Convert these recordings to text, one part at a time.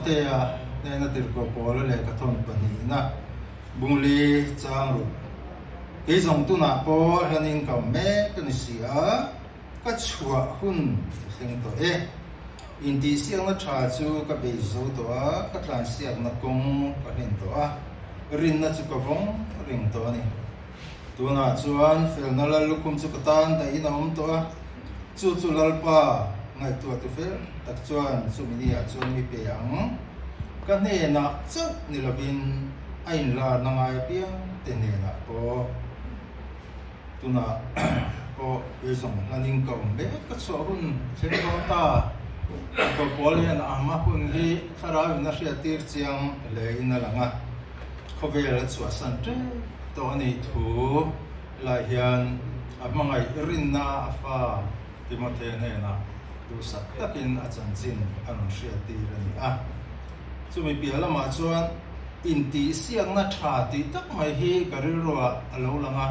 Timothea hnena tirhkoh Paula lehkhathawn pahnihna Bungli chang ruk. Kei zawng tunah pawh hlanin ka awm mek a ni si a, ka chhuah hun ka thleng tawh e. Intihsiakna tha chu ka bei zo tawh a, ka tlansiakna kawng ka hlen tawh a, rinna chu ka vawng reng tawh a ni. Tunah chuan felna lal lukhum chu ka tan dahin a awm tawh a, chu chu Lalpa ngaihtuah tu fel tak chuan chumi ni ah chuan mi pe ang. Ka hnenah chauh ni lovin a inlarna ngai apiang te hnenah pawh tunah pawh eizawng hlanin ka awm mek ka chhuah hun thleng dawn ta. Tawpawl hian a hma hun hi thlarau in a hriattir chiang hle in a lang a, khawvel a chhuahsan tep tawh a nih thu lai hian a hmangaih rinna a fa Timothea hnenah duhsak takin a chanchin a rawn hriattir a ni a. Chumi piah lamah chuan intihsiakna tha tih tak mai hi ka rilruah a lo lang a.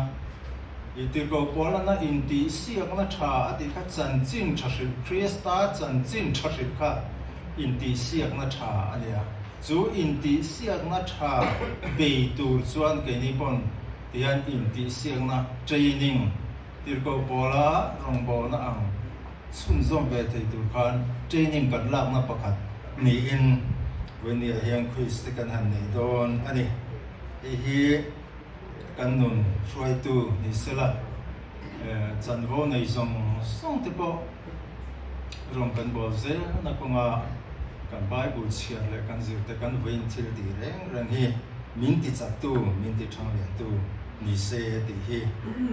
I tirhkoh Paulana intihsiakna tha a tih kha chanchin tha hrilh, Krista chanchin tha hrilh kha intihsiakna tha a ni a. Chu intihsiakna tha bei tur chuan keini pawn tihian intihsiakna training Tirhkoh Pawla rawngbawlna ang chhunzawm ve thei tur khan training kan lakna pakhat niin Vawinia hian quiz te kan han nei dawn a ni. Hei hi kan nun hruaitu ni sela chanvo nei zawng zawng te pawh rawng kan bawl zelna kawnga kan Bible chhiar leh kan zir te kan vawiin thil tih reng reng hi min ti chaktu, min ti thang liantu ni se tih hi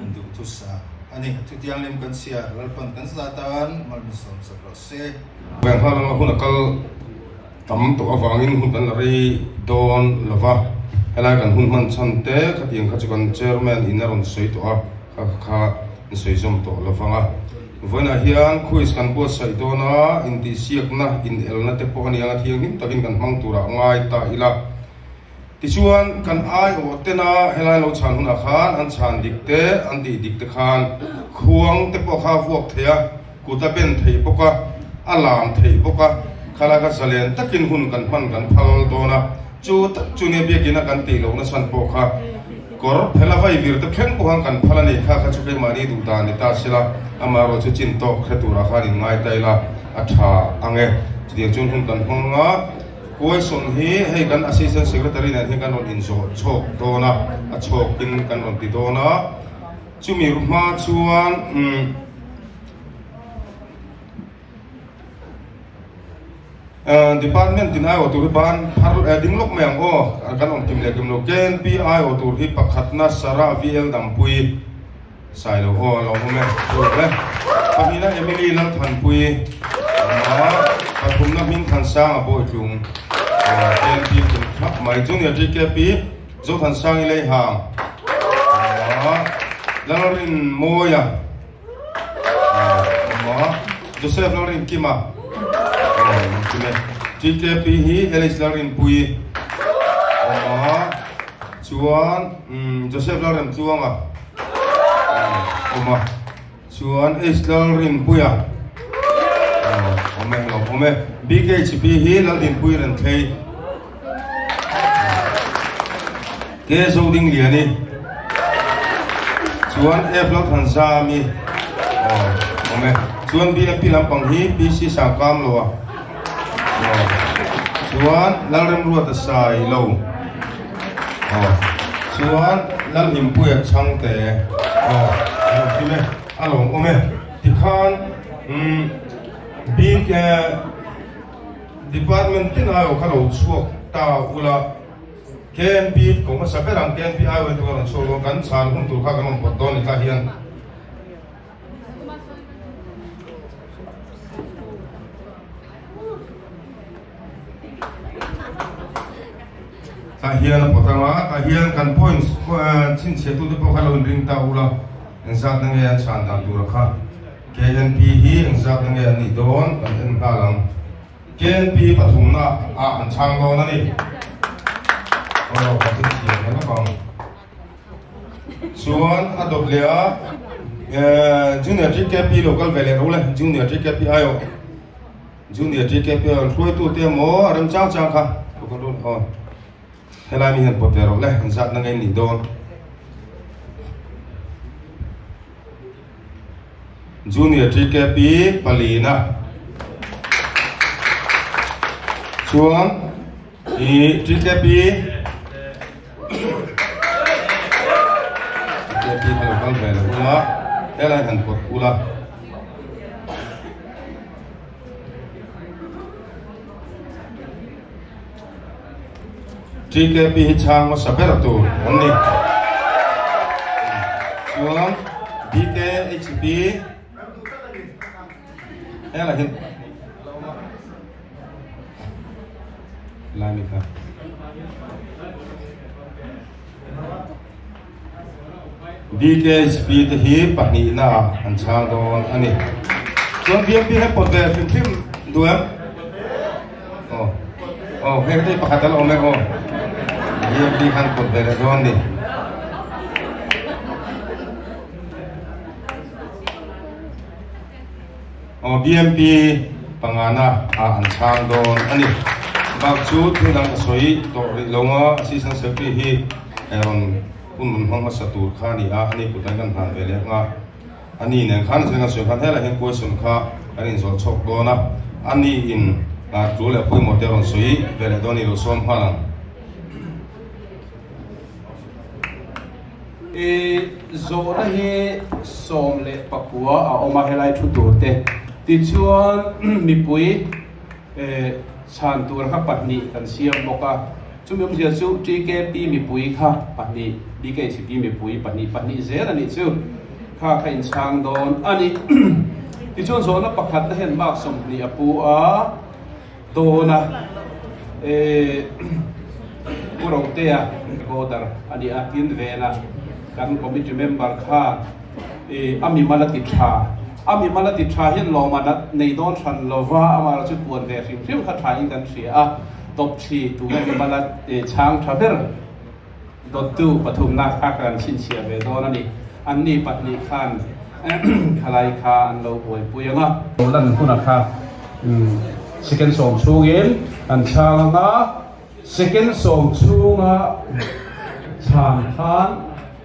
an duhthusam a ni. Thutianghlim kan chhiar Lalpan kan za tan malmi sawmsak rawh se. Banghla lama hun a kal tam tawh avangin hun kan la rei dawn lo va, helai kan hun hman chhan te khatiang kha chu kan chairman in a rawn sawi tawh a, kha kha an sawi zawm tawh lo vang a. Vawiinah hian quiz kan buatsaih dawn a, intihsiakna, inelna te pawh a ni ang a, thianghlim takin kan hmang turah ngai ta ila. Tichuan, kan aiawh tena helai lo chhan hunah khan an chhan dik te, an tih dik te khan khuang te pawh kha a vuak thei a, kut a ben thei bawk a, a lam thei bawk a, khalai kha zalen takin hun kan hman kan phal dawn a, chu tak chu nia biakina kan tih lohna chhan pawh kha kawr phel a vai vir te thleng pawh khan kan phal a ni, kha kha chu keimahni duh dan ni ta sela, amaherawhchu chu chin tawk hre turah khan inngai ta ila a tha ang e. Chutiang chuan hun kan hmang a. Question hi hei kan Assistant Secretary nen hian kan rawn inzawh chhawk dawn a, a chhawkin kan rawn ti dawn a. Chumi hma chuan umm Department tin aiawh tur hi ban phar ding lawk mai ang aw, kan awm kim leh kim lo. KNP aiawh tur hi pakhatna Sarah VL Dampui. Sailo aw a lo awm e. Tur e. Pahnihna Emily Lalthanpui a pathumna Hmingthansanga Bawitlung KNP tum thlap mai. Junior GKP Zothansangi Leihang Lalrinmawia awm Joseph Lalrinkima awm e. GKP hi LH Lalrinpuii awm Chuan Joseph Lalremtluanga awm a, chuan H Lalrinpuia awm e, lo awm e. BKHP hi Laldinpui Renthlei, K Zodingliani, chuan F Lalthanzami awm e. Chuan BMP lampang hi PC Sangkamloa, chuan Lalremruata Sailo. Aw chuan Lalhimpuia chhangte aw a lo kim e a lo awm e tikhan umm bik department tin aiawh kha lo chhuak ta ula KNP ko hmasa ber ang KNP aiawh hi chu a rawn chhuak dawn kan chhan hun tur kha kan rawn pawt dawn ni tah hian. Tah hian a pawt anga, tah hian kan points chhinchhiah tute pawh kha lo inring ta ula, engzat na nge an chhan dan tura kha KNP hi engzat na nge an nih dawn kan en nghal ang. KNP pathumna ah an chhang dawn a ni. Aw kan chhinchhiah ta lawk ang. Chuan a dawt leh a Junior GKP lo kal ve leh ro le, Junior GKP aiawh. Junior TKP an hruaitute emaw a remchang chang kha thu ka lut aw. Helai mi hian pawt ve rawh le, an zatna ngei nih dawn. Junior TKP palina chuan i TKP TKP kha lo kal ve lo ula, helai han pawt ula. TKP hi chhang hmasa ber tur an ni. Chuan BKHP hengah hian lai mi kha. BKHP te hi pahnihna ah an chhang dawn a ni. Chuan BMP hi pawt ve hrim hrim duh em? Aw, aw hei hei pakhat a la awm e aw. BMP khan pawt ve leh dawn a ni. Aw BMP pangana ah an chhang dawn a ni. Bak chu thil dang ka sawi tawh rih lo a, Assistant Secretary hi rawn hun rawn hmang hmasa tur kha a ni a, ani kut an kan hlan ve leh ang a. Ani nen khan zirna sawi khan helaiah hian question kha kan inzawh chhawk dawn a, ani in tul leh pawimawh te rawn sawi ve leh dawn a ni lo sawm nghal ang. I zawhna hi 19 a awm a helai thu tur te tichuan mipui chhan tur kha pahnih kan siam bawk a, chumi awmzia chu TKP mipui kha pahnih, BKHP mipui pahnih pahnih zel a nih chu kha kha inchhang dawn a ni. Tichuan zawhna pakhatna hian mark 20 a pu a. Dawn a, eh Pu Rotea recorder a ni a, tin vela kan committee member khan eh a mimal a ti tha, a mimal a ti tha hian lawmman a nei dawn hran lova, amaherawh chu puan ve hrim hrim kha tha in kan hria a, top thi tunge mimal a chhang tha ber dawttu pathumna kha kan chhinchhiah ve dawn a ni, anni pahnih khan khalai kha an lo buaipui ang a. Lan hunah kha Second sawm chhungin an chhang ang a, second sawm chhunga chhan khan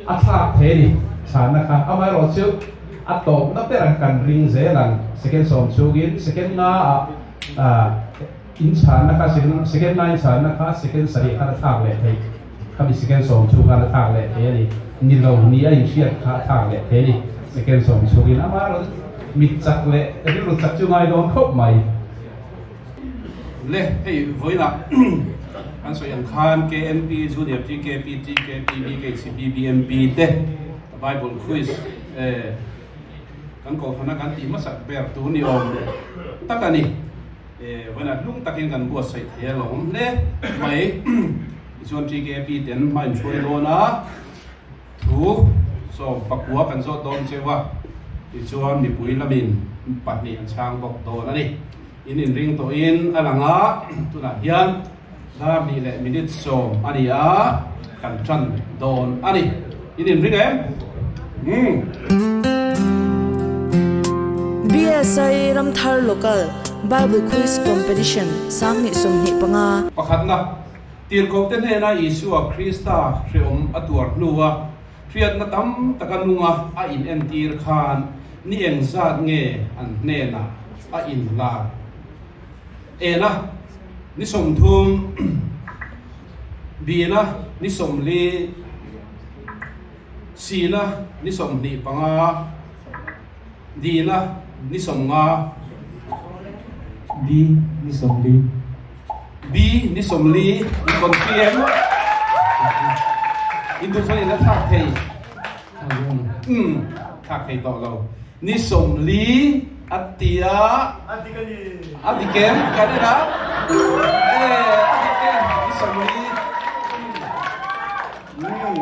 a thlak thei a ni, chhanna kha. Amaherawh chu a tawpna ber kan ring zel ang, second sawm chhungin second nga ah in chhanna kha second nga in chhanna kha second sarih khan a thlak leh thei, khami second sawm chhung khan a thlak leh thei a ni, ni lo ni a inhriat kha a thlak leh thei a ni, second sawm chhungin. Amaherawh chu. Mit chak leh rilru chak chu ngai dawn khawp mai. Le hei vawiinah kan sawi ang khan KNP, Junior TKP, TKP, BKCP, BMP te Bible Quiz kan kohhrana kan tih hmasak ber tur ni awm tak a ni. Vawiinah hlung takin kan buatsaih thei alawm hle mai. Tichuan TKP ten hma inhruai dawn a. Thu 19 kan zawt dawn cheu a, tichuan mipui lamin pahnih an chhang bawk dawn a ni. In inring tawhin a lang a, tunah hian dar hnih leh minute sawm a ni a, kan tan dawn a ni. In inring em? Umm. BSI Ramthar Local Bible Quiz Competition 2025. Pakhatna. Tirhkohte hnena Isua Krista hrehawm a tuar hnua hriatna tam taka nunga a inentir khan ni engzat nge an hnenah a inlar? Ena ni 30, Bina ni 40, Sina ni 25, Dina ni 50. B ni 40. B ni 40 in confi em? In duh chuan in la thlak thei. Umm thlak thei tawh lo. Ni 40 a ti a. A dik a ni. A dik em? Kan en a. Eh a dik em? Ni 40. Umm.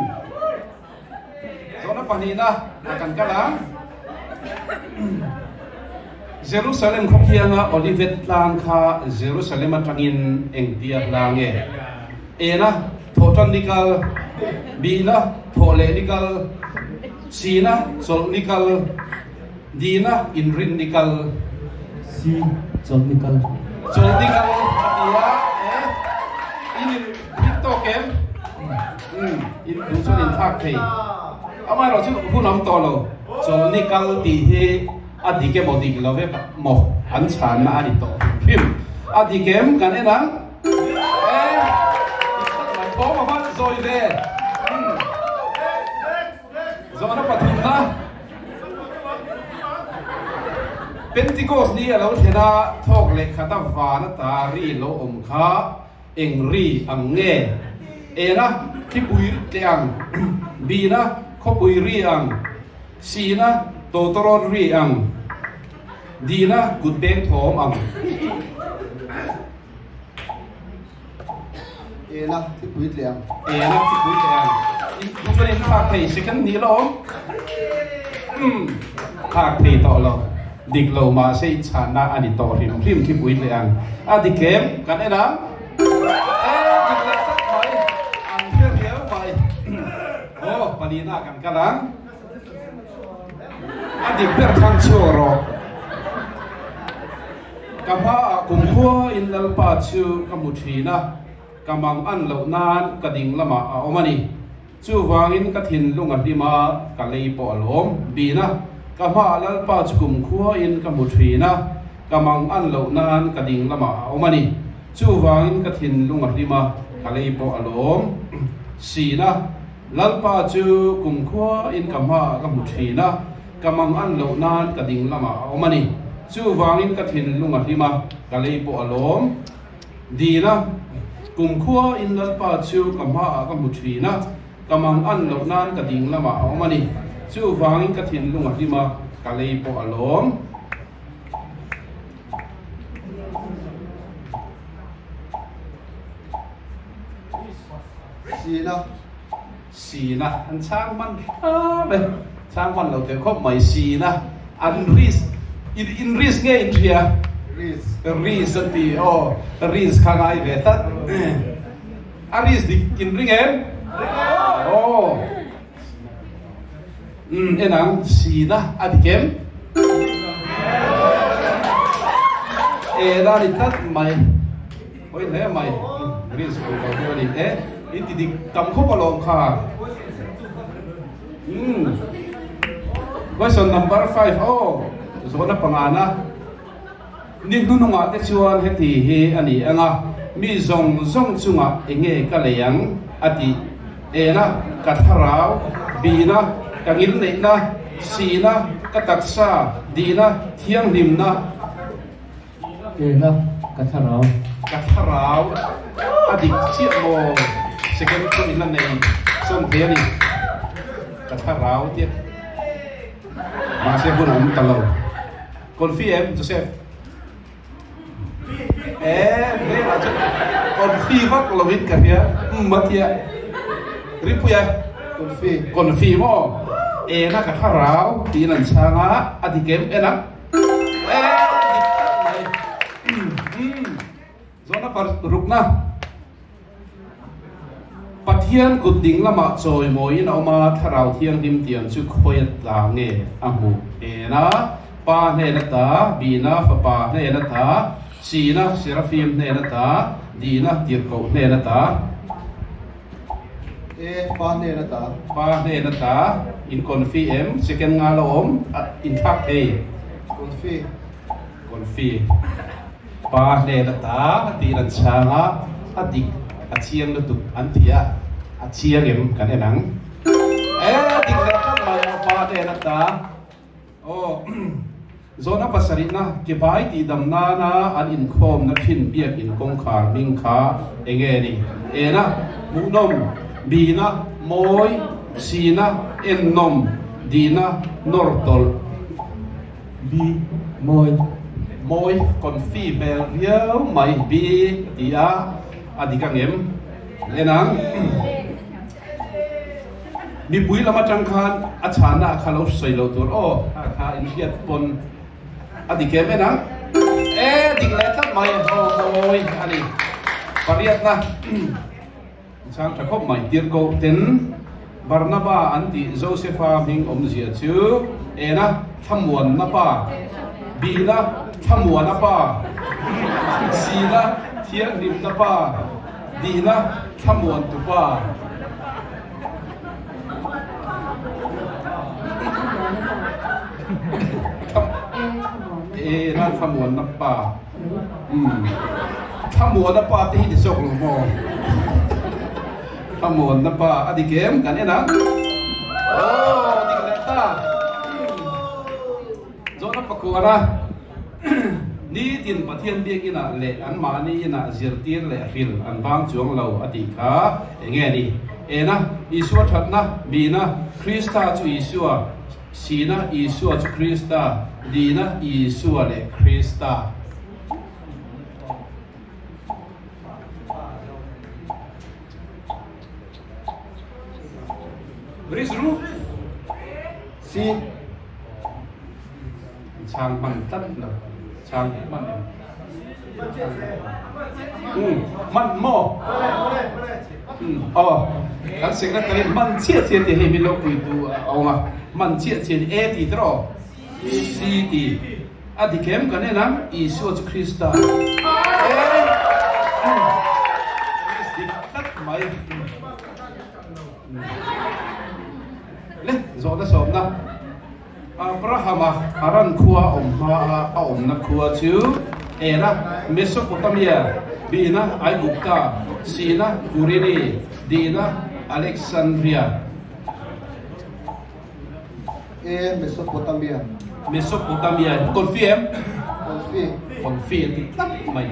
Zawhna pahnihna ah kan kal ang. Jerusalem khawkhianga Olivet tlang kha Jerusalem atangin engtia hla nge? Ena thawhtan ni kal, Bihna thawh leh ni kal, Sina chawlh ni kal, Dina inrin ni kal. Si chawlh ni kal. Chawlhni kal a ti a, e in in hit tawk em? Umm in duh chuan in thlak thei. Amaherawh chu hun awm tawh lo, chawlhni kal tih hi a dik emaw dik lo vek maw an chhanna a ni tawh hrim hrim. A dik em kan en ang? E dik tak mai thawm a van zawi ve. Umm zawhna pathumna. Pentikos ni a lo thlen a, thawk leh khata van ata ri lo awm kha eng ri ang nge? Ena thipui tle ang, Bina khawpui ri ang, Sina tawtawrawt ri ang, Dina kut beng thawm ang. Ena thipui tle ang. Ena thipui tle ang. In duh chuan in thlak thei second hnih la awm. Umm thlak thei tawh lo. Dik lo mahse in chhanna a ni tawh hrim hrim thipui tle ang. A dik em? Kan en ang. E dik leh tlat mai. An hre riau mai. Aw palina kan kal ang. A dik ber thlang chhuak rawh. Ka hmaah kumkhua in Lalpa chu ka hmu thin a, ka mang an loh nan ka ding lamah a awm a ni. Chuvangin ka thinlung a hlim a, ka lei pawh a lawm bin a. Ka hmaah Lalpa chu kumkhua in ka hmu thin a, ka mang an loh nan ka ding lamah a awm a ni. Chuvangin ka thinlung a hlim a, ka lei pawh a lawm sin a. Lalpa chu kumkhua in ka hmaah ka hmu thin a. Ka mang an loh nan ka ding lamah a awm a ni. Chuvangin ka thinlung a hlim a, ka lei pawh a lawm. Dil a, kumkhua in Lalpa chu ka hmaah ka hmu thin a, ka mang an loh nan ka ding lamah a awm a ni. Chuvangin ka thinlung a hlim a, ka lei pawh a lawm. Sina. Sina an chhang hman hram e, chhang hman lo teh khawp mai Sina an risk in in risk nge in hria? Risk. Risk an ti aw, risk kha ngai ve tlat. A risk dik in ring em? Ring em. Aw. Umm en ang Sina a dik em? E la ni tlat mai. Pawi hle mai, risk lo lo deuh a ni e, in ti dik tam khawp alawm kha. Umm Question number 5 aw, zawhna pangana ni hnunungah te chuan heti hi a ni ang a, mi zawng zawng chungah enge ka lei ang a tih ena ka thlarau, bihna, ka ngilneihna, sihna, ka taksa, dihna, thianghlimna, Ena ka thlarau. Ka thlarau a dik chiah maw? Second chu in la nei sawn thei a ni. Ka thlarau tia. Mahse hun a awm ta lo. Confi em Joseph? E hmelah chuan confi vak lovin ka hria. Umm a tia. Ripuia. Confi. Confi maw? Ena ka thlarau tiin an chhang a, a dik em? Ena. Zawhna parukna, Pathian kut ding lamah chawimawiin a awm a, Thlarau Thianghlim tiang chu khawi a tla nge a hmuh en a, Pa hnen ata, Bina, Fapa hnen ata, Sina, Serafim hnen ata, Dina, Tirhkoh hnen ata. E, pa hnen ata. Pa hnen ata, in confi em? Second nga la awm, in thlak thei. Confi. Confi. Pa hnen ata tiin an chhang a, a dik, a chiang lutuk an ti a, a chiang em kan en ang. E, dik leh tlat mai a, pa hnen ata. Aw, zawhna pasarihna kebai tihdam nana an inkhawmna thin biakin kawngkhar hming kha eng nge ni? Ena, hmuhnawm, bihna, mawi, sina, ennawm, dihna, nawr tawlh. Bi, mawi. Mawi, confi hmel riau mai, bi ti a, a dik angem? En ang. Mipui lam atang khan a chhana kha lo sawi lo tur aw kha kha in hriat pawn a dik em en ang e dik leh tlat mai aw mawi a ni pariatna chang tha khawp mai tirhkoh ten Barnaba an tih Josepha hming awmzia chu ena thlamuanna pa bihna thlamuana pa. Sina thianghlimna pa, dihna thlamuantu pa. Ena thlamuanna pa. Umm. Thlamuanna pa te hi ni zawk lo maw? Thlamuanna pa a dik em? Kan en ang. Aw, dik leh ta. Zawhna pakua Nitin Pathian biakinah leh anmahni inah zirtir leh hril an bang chuang lo a tih kha eng nge ni? Ena, Isua thatna, Bina, Krista chu Isua, Sina, Isua chu Krista, Dina, Isua leh Krista. Rizru. Si. Chhang hman tlat lo. Chhang hman em? Um, hman maw? Um, aw. Kan secretary hman chiah chiah tih hei min lo pui tu a awm a. Hman chiah chiah ni E ti tawh. C ti. A dik em kan en ang Isua chu Krista. E. Dik tlat mai. Le, zawhna sawmna. Abrahama Haran khua a awm hma a a awmna khua chu Era, Mesopotamia, Bina, Aigupta, Sina, Kurini, Dina, Alexandria. E, Mesopotamia. Mesopotamia hi Confi em? Confi. Confi an ti tlat mai.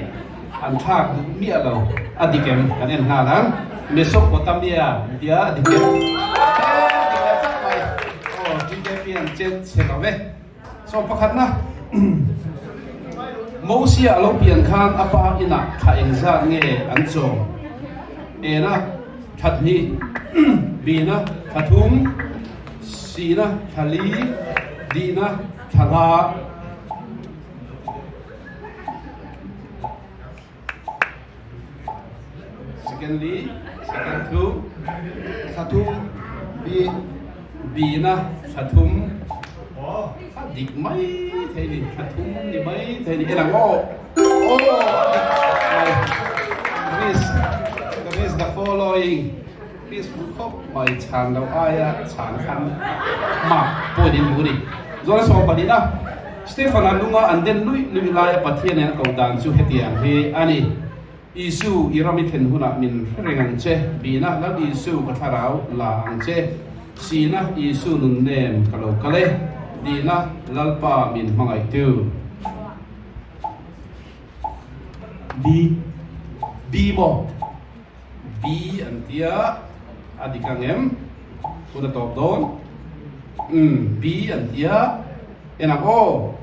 An thlak duh miah lo. A dik em? Kan en nghal ang. Mesopotamia tia a dik em? E, dik leh tlat mai. Aw, BJP an chet chhe lo ve. So pakhatna, Mosia a lo pian khan a pa inah thla engzat nge an chawm? Ena thla hnih, Bina thla thum, Sina thla li, Dina thla nga. Secondly, second thu. Thla thum, B. B na thla thum. A dik mai thei ni, thla thum ni mai thei ni. Elang aw. Aw, a dik mai. Risk, risk the following. Risk fuh khawp mai chhan lo aia chhan khan mark point in hmu ni. Zawna 12 a. Stefan-a lunga an den luih luih laia Pathian in a ko dan chu hetiang hi a ni, Isu, i ram i thlen hunah min hre reng ang che, Bina, Lal Isu, ka thlarau la ang che, Sina, Isu nun nem ka lo kal e, Dina, Lalpa min hmangaihtu. B. B maw? B an tia, a dik ang em? Hun a tawp dawn. Umm, B an tia, en ang aw.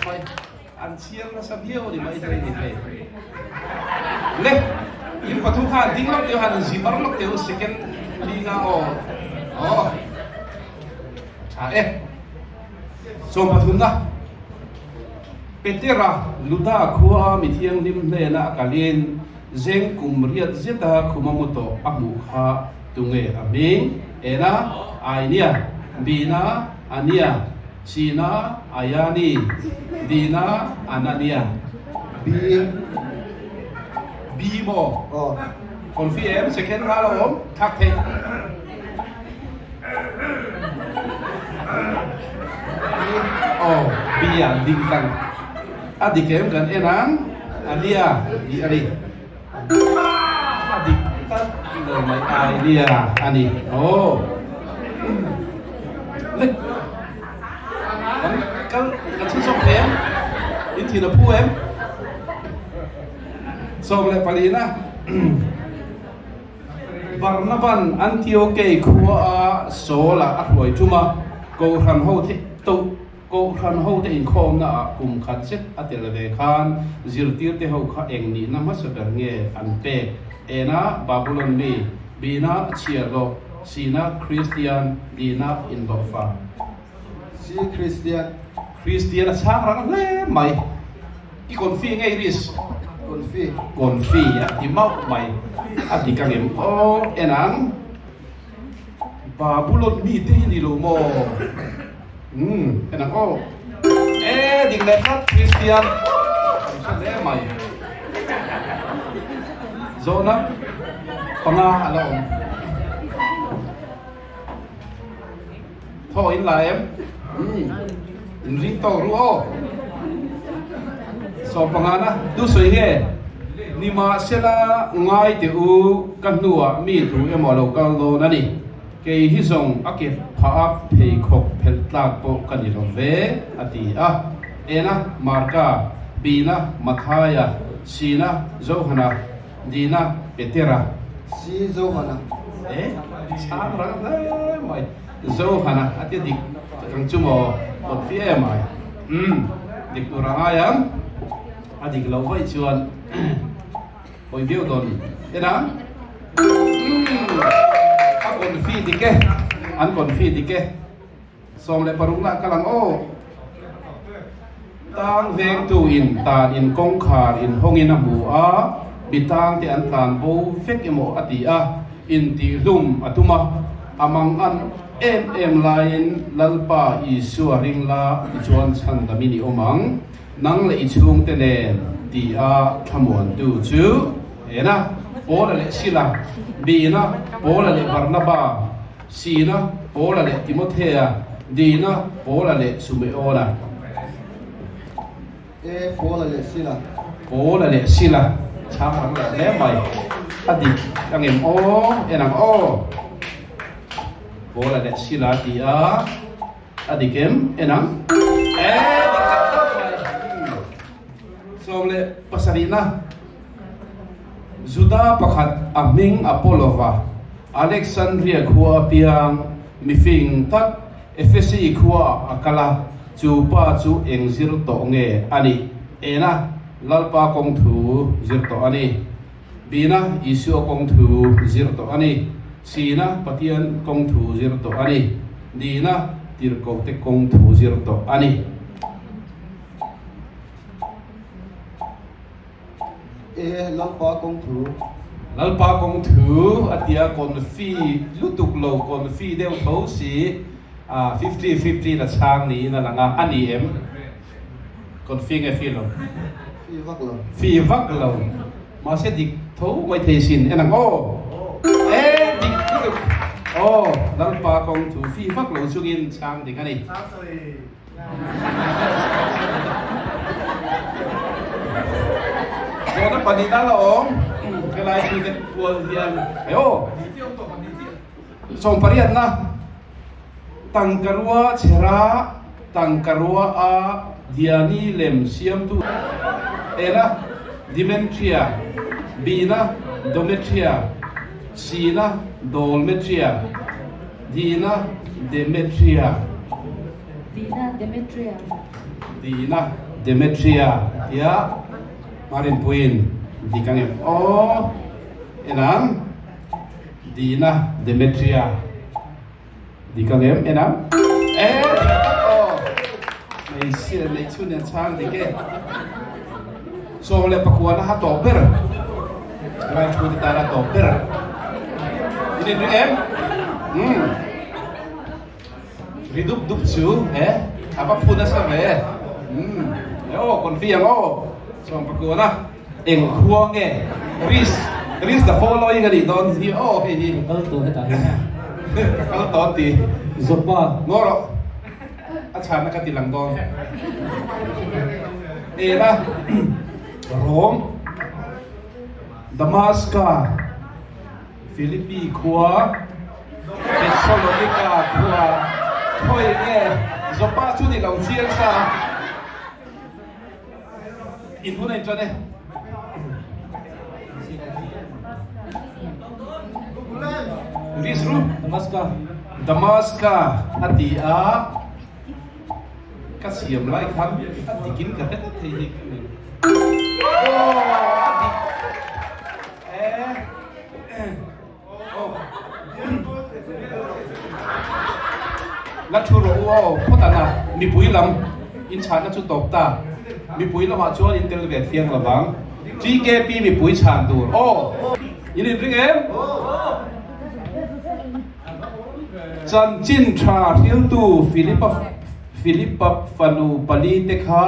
Mai, an chhiar nasa viau a ni mai thei ni hei. Le, in pathum kha an ding lawk teu han zimar lawk teu second li nga aw. Aw. Tha e. 13 na. Petera, Luda khua mi thianghlim hnena a kalin zeng kum riat zeta khuma mu tawh a hmuh kha tunge a hming? Ena, Ainia, Bina, Ania, Sina, Ayani, Dina, Anania. B. B maw? Aw. Confi em? Second nga lo awm? Thlak theih. Aw, bia ding tlang a dik em kan en ang, a nia tih a ni. A dik tak lo mai idea a ni. Aw. Le. Kan kal kan chhun zawk em? In thin a phu em? 14 na. Barnaban Antiokei khua a Saul-a a hruai tum a, Kohhran hote to Kohhran hote inkhawmna ah kum khat zet a tel ve khan zirtirte ho kha eng nihna hmasa ber nge an pek? Ena Babulon mi, Bina chhiarhlawh, Sina Kristian, Dina inhlawhfa. Si Kristian. Kristian a chhang rang hle mai. I confi nge i risk? Confi. Confi a ti mauh mai. A dik ang em? Aw, en ang. Babulon mi te hi ni lo maw? Umm, en ang aw. E! dik leh tlat Kristian kan hre hle mai. Zawhna panga a la awm. Thaw in la em? Umm in ring tawk ru aw. 15 na tu sawi nge? Nimahsela ngai teh u ka hnuah mi tu emaw lo kal dawn a ni. Kei hi zawng a ke phah a pheikhawk phelh tlak pawh ka ni lo ve, a ti a. Ena, Marka, Bina, Mathaia, Sina, Johana, Dina, Petera. Si Johana. E, chhang rang hle mai. Johana a ti dik ang chu maw? Kawt fi em ai. Umm, dik tur a ngai ang. A dik loh vaih chuan pawi viau dawn ni. En ang. Umm, a confi dik e. An confi dik e. 16 lah kal ang aw. Tang vengtu in tan in kawngkhar in hawngin a hmu a, mi tang te an tlan bo vek emaw a ti a, intihhlum a tum a, a mang an em em laiin Lalpa Isua ring la tichuan chhandamin i awm ang, nang leh i chhungte nen ti a thlamuantu chu ena Paula leh Sila, Bina, Paula leh Barnaba, Sina, Paula leh Timothea, Dina, Paula leh Sumeona. E, Paula leh Sila. Paula leh Sila, chhang rang leh hle mai. A dik ang em aw? En ang aw. Paula leh Sila ti a, a dik em? En ang. E, dik tak tak mai. 17na. Juda pakhat a hming Apollova, Alexandria khua a piang, mifing tak Efesi khuaah a kal a, chu pa chu eng zir tawh nge a nih? Ena, Lalpa kawng thu zir tawh a ni. Bina, Isua kawng thu zir tawh a ni. Sina, Pathian kawng thu zir tawh a ni. Dina, Tirhkohte kawng thu zir tawh a ni. E Lalpa kawng thu. Lalpa kawng thu a tia confi lutuk lo confi deuh tho si a 50 50 la chhang niin a lang a, a ni em? Confi nge fi lo? Fi vak lo. Fi vak lo. Mahse dik tho mai thei sin en ang aw. E dik lutuk. Aw Lalpa kawng thu fi vak lo chungin chhang dik a ni. Zawhna pahnihna la awm helai chu te kual hian hei aw 18na tangkarua chhera tangkarua a Diani lem siamtu ena Demetria Bina Dometria Sina Dolmetria Dina Demetria Dina Demetria. Dina Demetria tia Marinpuiin dik ang em aw en ang Dina Demetria dik ang em en ang e dik tak aw hmeichhia neih chhun hian chhang dik e 19 na ha tawp ber helai thu te tan a tawp ber in inring em umm. Ri dup dup chu he a va phu nasa ve umm e aw confi ang aw chuan pakua na eng khua nge risk risk the following a nih dawn hi aw hei hi Ka kal tawh hetah hian. Ka kal tawh ti. Zawpa. Ngaw rawh a chhanna ka ti lang dawn ena Rome Damaska Philippi khua, Thessalonika khua, khawi nge Joppa chu ni lo chiang sa in hun a inṭan e. Risru Damaska. Damaska a ti a, ka siam lai khan a dikin ka hre tlat thei hi. Aw a dik. La thu rawh u aw phawt ang a, mipui lam inchhanna chu tawp ta, mipui lamah chuan in tel ve thiang lo vang, TKP mipui chhan tur aw, in inring em? Chanchin tha hriltu Philipa. Philipa fanu palite kha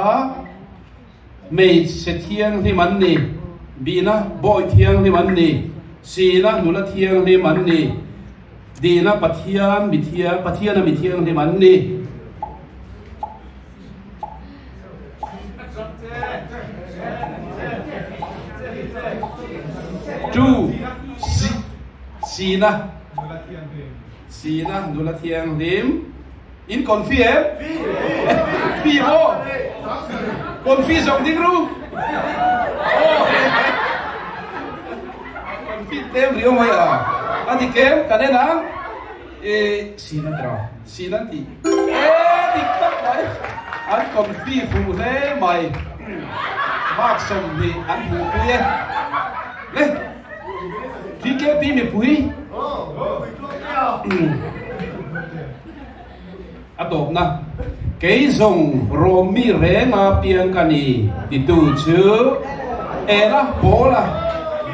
hmeichhe thianghlim an ni, Bina bawi thianghlim an ni, Sina nula thianghlim an ni, Dina Pathian mi thiang Pathiana mi thianghlim an ni. Two, si, Sina. Sina nula thianghlim. In confi em? Fi maw? Confi zawk ding ru. Confi tlem riau mai a. A dik em? Kan en ang. E, Sina tiraw? Sina an ti. E, dik tak mai. An confi fuh hle mai. Mark 20 an hmuhpui e. Le. TKP mipui a tawpna kei zawng Rom mi renga piang ka ni titu chu Ela, Paula,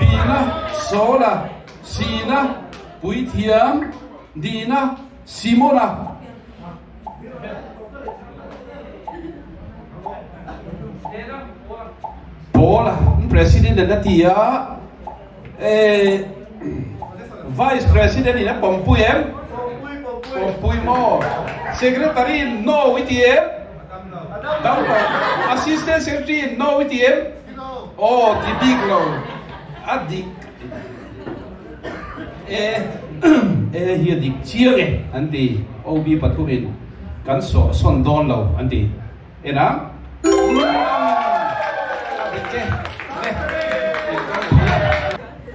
Bina, Saula, Sina, Puithiam, Dina, Simona. Paul a president in a ti a, eh vice president in a pawmpui em? Pawmpui maw? Secretary in no i ti em? Dam lo. Assistant secretary in no i ti em? Aw ti bik lo. A dik. E e hi a dik chiang e an ti. OB pathumin kan sawh sawn dawn lo an ti. En a. A dik e. Le.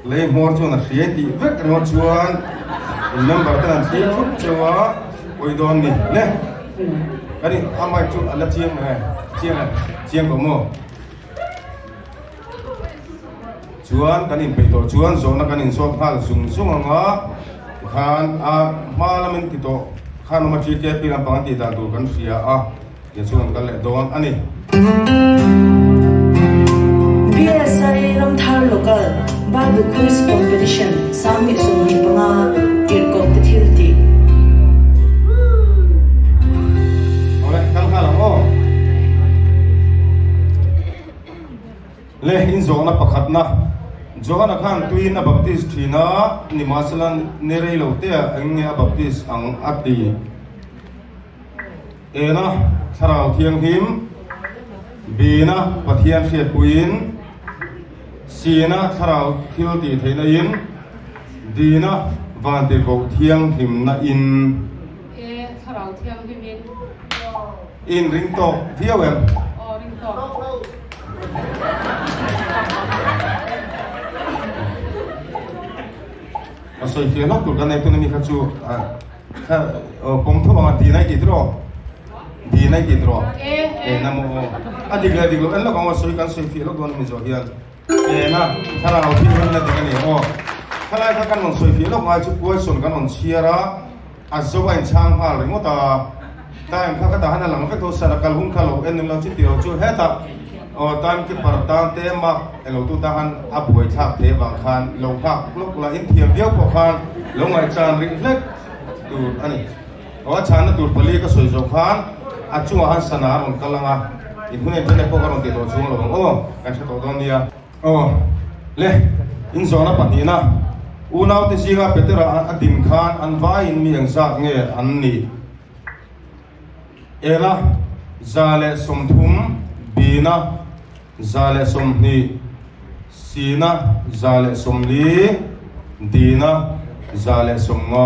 Lei hmawr chuan a hriai tih vek ringawt chuan in member ten an thlir thup cheu a, pawi dawn ni. Le. Kan in a mic chu a la chiang nge? Chiang e. Chiang tawh maw? Chuan kan inpeih tawh chuan zawhna kan inzawt nghal zung zung ang a, tikhan a hma lamin ti tawh khan awm a TKP lampang an tih dan tur kan hria a, tia chuan kan kal leh dawn a ni. BSI Ramthar Local Bible Quiz Competition 2025 tirhkoh te thil tih. Awle, kal nghal ang aw. Le inzawhna pakhatna, Johana khan tuiin a baptis thin a, nimahsela ni rei lo tea eng nge a baptis ang a ti? Ena Thlarau Thianghlim, Bina Pathian hriatpuiin, Sina Thlarau thil tih theihna in, Dina Vantirhkoh Thianghlimna in. E Thlarau Thianghlim in. In ring tawk viau em? Aw ring tawk. A sawi fiah hlauh tur kan nei tun ami kha chu kha pawm tho anga din a i ti tiraw? Din a i ti tiraw? E na maw aw. A dik leh dik loh en lawk ang aw sawi kan sawi fiah lawk dawn ami zawh hian. E na thlarau thil rawn la dik a ni aw. Khalai kha kan rawn sawi fiah lawk ngai chu question kan rawn chhiar a. A zo a inchhang nghal ringawt a, time kha ka dah han a lang vek tho sir, a kal hun kha lo en emaw chu tih lo chu hetah aw time keeper tan te mark elo tu tan khan a buai thlak thei avang khan lo nghak lawk la inthiam viau pawh khan lo ngaihchan rih hlek tur a ni. Aw a chhanna tur pali ka sawi zawh khan a chungah khan sana a rawn kal ang a, in hun internet pawh ka rawn ti tawh chuang lo ang aw, kan hre tawh dawn nia. Aw le, inzawhna pahnihna, unaute zinga Petera a din khan an vaiin mi engzat nge an nih? Ela, 130, Bina, 120, Sina, 140, Dina, 150.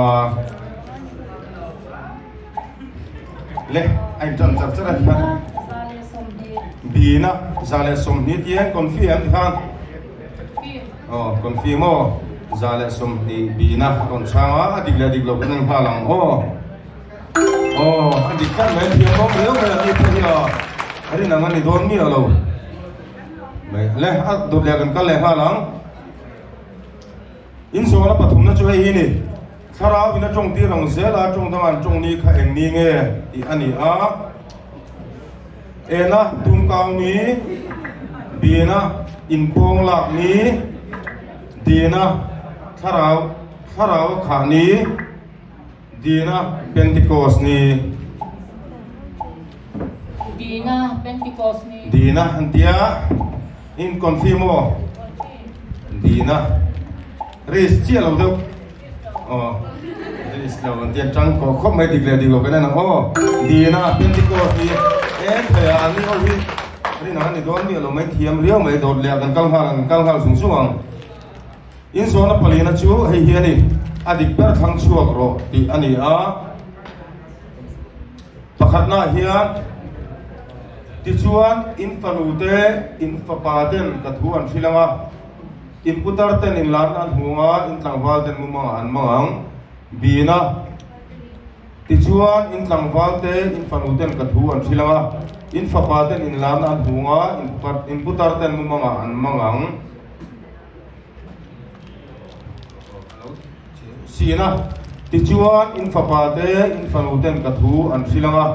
Le, a inṭan char char a ni khan. Bina 120 tiang confi em ti khan. Aw, confi maw? 120 Bina a rawn chhang a, a dik leh dik lo kan en nghal ang aw. Aw, a dik tlat mai, thiam bawk riau mai a ni pawh hi a, a rin ang a ni dawn miah lo. Mai, le, a dawt leh kan kal leh nghal ang. Inzawhna pathumna chu hei hi ni, Thlarau in a tawng tir ang zel a, tawng danga an tawng ni kha eng ni nge tih a ni a. Ena tumkau ni, Bina inpawng lak ni, Dina thlarau thlarau a khah ni, Dina Pentecost ni. Dina, Pentecost ni. Dina an tia in confi maw? Dina risk chiah lo deuh aw risk lo an tia tang tawh khawp mai dik leh dik lo kan en ang aw Dina Pentecost ni em thei a an ni ho hi rinang a ni dawn miah lo mai thiam riau mai dawt leh ah kan kal nghal ang kan kal nghal zung zung ang. Inzawhna palina chu hei hi a ni, a dik ber thlang chhuak rawh tih a ni a. Pakhatnaah hian, Tichuan, in fanu te, in fapa ten ka thu an hrilh ang a, in putar ten in larna an hmu ang a, in tlangval ten mumangah an mang ang. Bina, Tichuan, in tlangval te, in fanu ten ka thu an hrilh ang a, in fapa ten in larna an hmu ang a, in putar ten mumangah an mang ang. Sina, Tichuan, in fapa te, in fanu ten ka thu an hrilh ang a,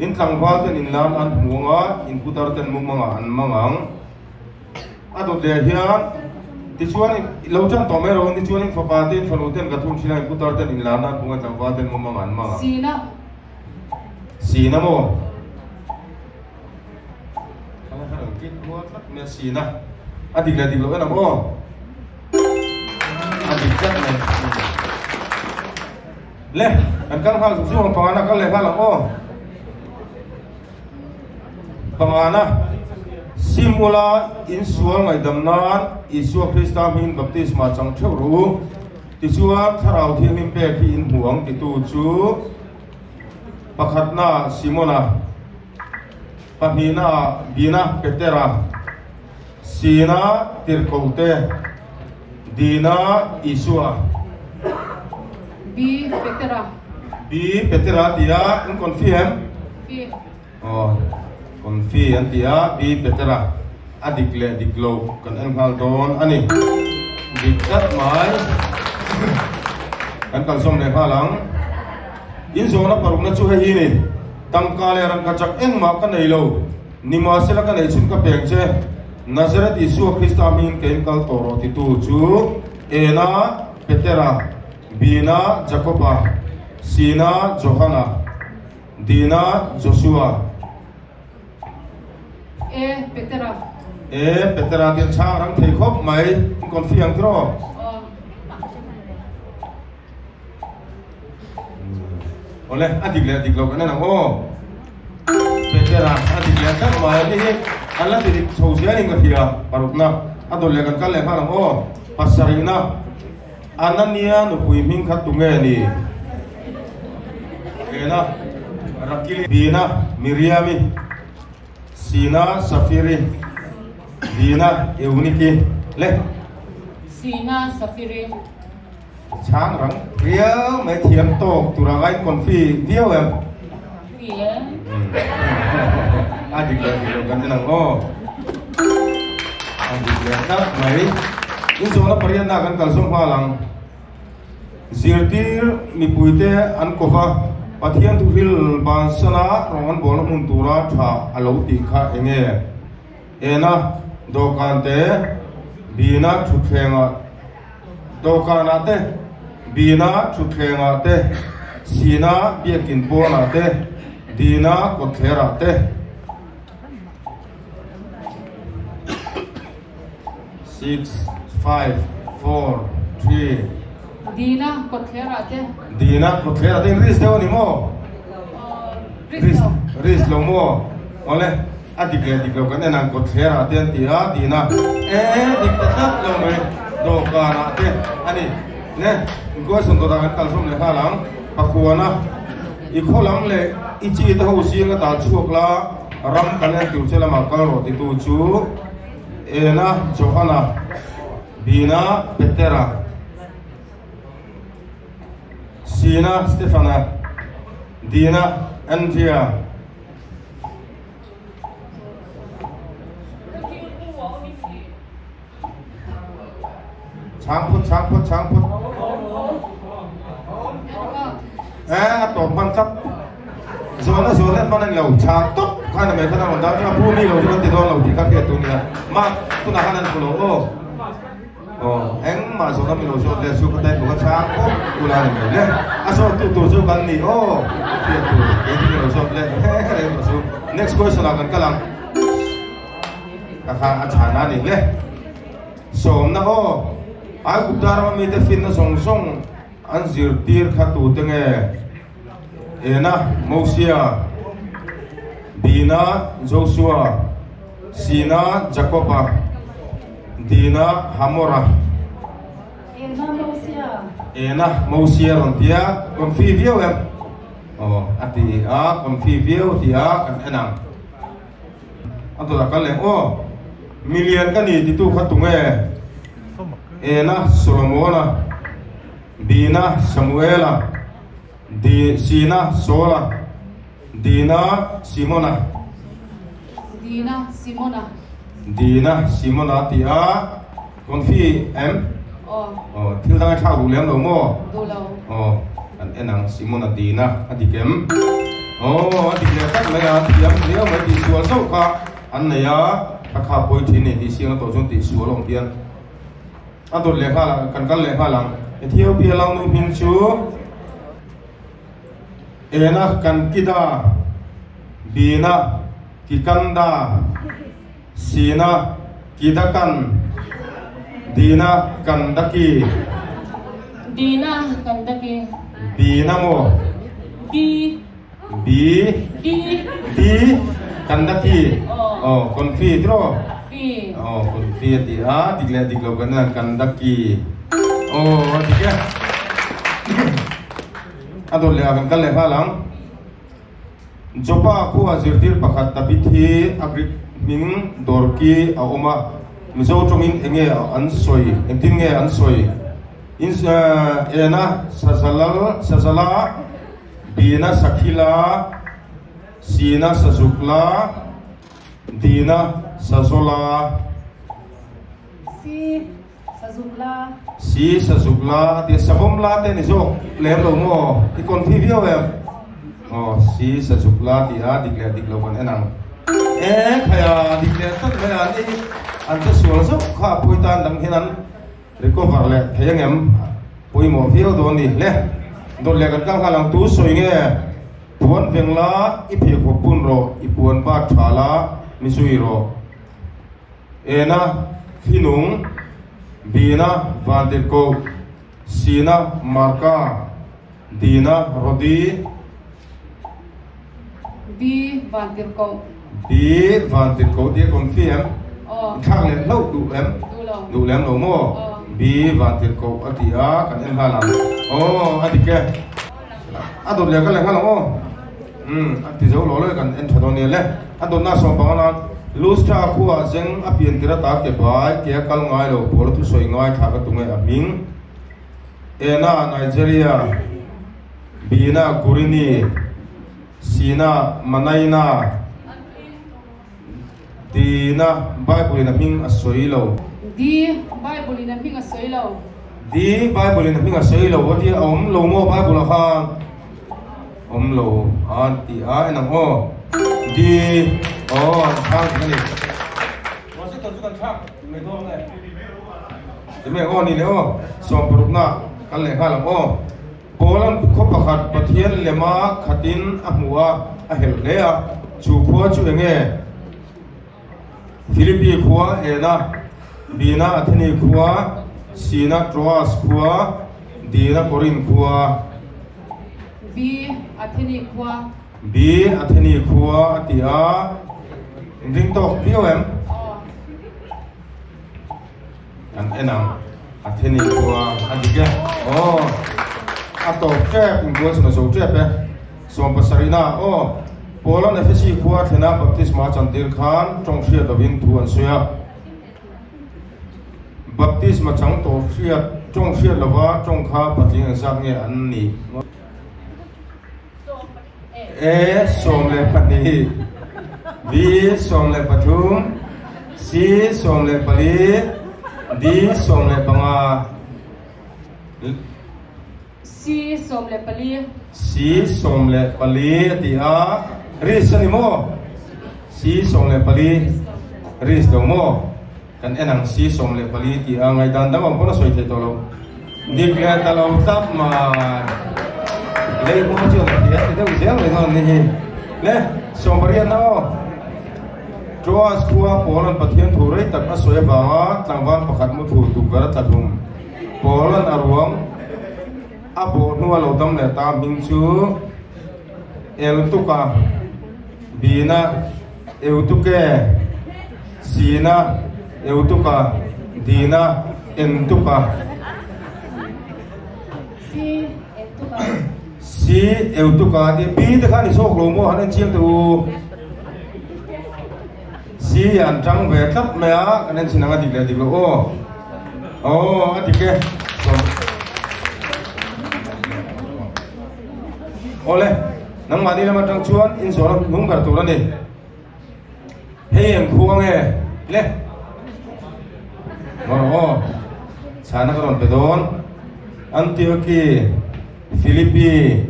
in tlangval ten in lan an hmu ang a, in putar ten mumangah an mang ang. A dawt leh hian, Tichuan, lo tan tawh mai rawh, tichuan in fapa te, in fanu ten ka thu an hrilh ang a, in putar ten in lan an hmu ang a, tlangval ten mumangah an mang ang. Sina. Sina maw? Sina a dik leh dik loh en ang aw a dik tlat mai le kan kal nghal zung zung ang pangana kal leh nghal ang aw pangana sim ula insual ngaihdam nan Isua Krista hmingin baptisma chang theuh rawh u tichuan thlarau thianghlim pek hi in hmu ang titu chu Pakhatna Simona, pahnihna Dina Petera, Sina Tirhkohte, Dina Isua. B. Petera. B. Petera ti a, in confi em? Fi. Aw, confi an ti a, B. Petera. A dik leh dik lo kan en nghal dawn a ni. Dik tlat mai. Kan kalsawm leh nghal ang. In zawhna parukna chu hei hi ni, Tangka leh rangka chak engmah ka nei lo, nimahsela ka neih chhun ka peng che, Nazareth Isua Krista hmingin ka in kal tawh rawh titu chu Ena, Petera, Bina, Jakoba, Sina, Johana, Dina, Joshua. E, Petera. E, Petera tiang chhang rang thei khawp mai, in confi ang tiraw? Aw. Awle, a dik leh a dik lo kan en ang aw. Petera a dik leh tlat mai a ni hi an la ti dik chho zel in ka hria parukna a dawt leh kan kal leh nghal ang aw. Pasarihna Anania nupui hming kha tunge ni? Ena Rakili Bina Miriami Sina Safiri Dina Euniki le Sina Safiri Chhang rang riau mai thiam tawk tur anga in confi viau em? Fi e. A dik leh dik lo kan en ang aw. A dik leh tlat mai. In zawhna pariatna kan kalsawm nghal ang. Zirtir mipuite an kova Pathian thuhril bansana rawng an bawlna hmun tura tha a lo tih kha enge? Ena dawhkan te bina thutthlengah Dawhkanah te, Bina thutthlengah te, Sina biakin pawnah te, Dina kawtthlerah te. Six, five, four, three. Dina kawtthlerah te. Dina kawtthlerah te in risk deuh a ni maw? Risk lo. Risk lo maw? Awle. A dik leh dik lo kan en ang kawtthler ah te an ti a, tihna e dik ta tlat lo mai dawhkan ah te a ni. Ne, question dawtah kan kal hlawm leh nghal ang. Pakhuana, i khaw lam leh i chi te ho zing a dah chhuak la, ram kan en tur che lamah kal rawh titu chu Ena, Johana, Bina, Petera, Sina, Stefana, Dina, Andrea. Chhang phut chhang phut chhang phut e a tawp hman tlat zawhna zawhna hman a ni lo chhang tawp khan a mai khan a rawn dah a pu mi lo chu kan ti dawn lo tih kha hriat tur nia mah tunah khan an phu lo aw. Aw, engmah zawhna min lo zawt le chu ka type ka chhang khawp ula ni mai le. A zawt tu tur chu kan ni aw, hriat tur kei hi min lo zawt le reng tawh chu. Next question ah kan kal ang. Ka kha a chhana a ni le. Sawmna aw, Aigupta rama mite finna zawng zawng an zirtir kha tute nge? Ena, Mosia, Bina, Josua, Sina, Jakoba, Dina, Hamora. Ena, Mosia. Ena, Mosia rawn ti a, confi viau em? Aw, a ti a, confi viau ti a, kan en ang. A dawtah kal leh aw, Milian ka ni titu kha tunge? Ena, Solomona, Bina, Samuela, Di, Sina, Saula, Dina, Simona. Dina, Simona. Dina, Simona tih a confi em? Aw. Aw, thil dang a thlak duh lem lo maw? Duh lo. Aw, kan en ang, Simona Dina a dik em? Aw, a dik leh tlat mai a, thiam riau mai tih sual zauh kha an nei a, a kha pawi thin nei tih siang a tawh chuan tih sual a awm hian. A dawt leh nghal ang, kan kal leh nghal ang. Ethiopia langnu hming chu Ena Kankida, Bina Kikanda, Sina Kidakan, Dina Kandaki. Dina Kandaki. Bina maw? Di. B. D. D. Kandaki. Aw, confi tiraw? Fi. Aw, confi a ti a, dik leh dik lo kan en Kandaki. Aw, a dik e. A dawt leh ah kan kal leh nghal ang. Joppa khua zirtir pakhat Tabith hi a Greek hming Dorki a awm a, Mizo tawngin enge an sawi, engtin nge an sawi? In, ena Sazalal, Sazala, Dina Sakhila, Sina Sazukla, Dina Sazola. Si Sazukla. Si Sazukla a tia Savawmla te ni zawk lem lo maw? I confi viau em? Aw, Si Sazukla tih a dik leh dik lo kan en ang. E khaia dik leh tlat mai a ni an che sual zauh kha a pawi tan dang hian an Recover leh thei angem? Pawimawh viau dawn ni hle. Dawt leh kan kal nghal ang tu sawi nge? Puan veng la, i pheikhawk bun rawh, i puan bat tha la, mi zui rawh. Ena, Thlinung, Bina, Vantirhkoh, Sina, Marka, Dina, Rodi. B, Vantirhkoh. B, Vantirhkoh tia confi em? Aw. I thlak leh hlauh duh em? Duh lo. Duh lem lo maw? Aw. B, Vantirhkoh a ti a, kan en nghal ang. Aw, a dik e. A dawt leh ka leh nghal ang aw. Umm, a ti zo lo lo e, kan en tha dawn nia le. A dawtna sawm panga nan Lustra khuaah zeng a pian tir ata ke bai, ke a kal ngai lo, pawl a thusawi ngai thla ka tung e a hming. Ena, Nigeria. Bina Kurini, Sina Manaina, Dina Bible in a hming a sawi lo. Di Bible in a hming a sawi lo. Di Bible in a hming a sawi lo a ti a awm lo maw Bible ah khan awm lo a ti a en ang aw. Di aw an chhang tih a ni. Mahse tawh chu kan thlak mai dawn nge. Ti mai ang aw ni leh aw sawmparukna kal leh nghal ang aw. Paula'n khaw pakhat Pathian lema khatin a hmu a, a helh hle a. Chu khua chu eng nge? Philippi khua Ena, Bina Atheni khua, Sina Troas khua, Dina Korinth khua. B Atheni khua. B Atheni khua a ti a, inring tawk viau em? Aw. Kan en ang a theni khua a dik e. Aw a tawp tep in kual chhun a zo tep e. Sawm pasarihna aw Paula'n Efesi khua a thlena baptisma a chantir khan tawng hriat lovin thu an sawi a. Baptisma chang tawh hriat tawng hriat lova tawng kha patling engzat nge an nih? A 12, B 13, C 14, D 15. C 14. C 14 a ti a, risk a ni maw? C 14 risk lo maw? Kan en ang si 14 tih a ngaihdan dang awm pawn a sawi thei tawh lo. Dik leh ta lo tlat mai. Lei hmawng chuan a ti a ti deuh zel mai dawn a ni hi. Le, 80 na aw. Troas khua Paula'n Pathian thu rei tak a sawi avanga tlangval pakhat mu thu tukverh a tla hlum. Paula'n a ruang a bawh hnua lo dam leh ta hming chu Eltuka, Bina, Eutuke, Sina, Eutuka, Dina, Entuka. Si, Entuka. Si, Eutuka tih B te khan i chhuak lo maw han en chiang teh u. Si an tang ve tlat mai a, kan en chhin ang a dik leh dik lo aw. Aw a dik e. Awle, nangmahni lam atang chuan inzawhna hnung ber tur a ni. Hei eng khu ange le. Ngawr aw. Chhana ka rawn pe dawn. Antiochi, Philippi,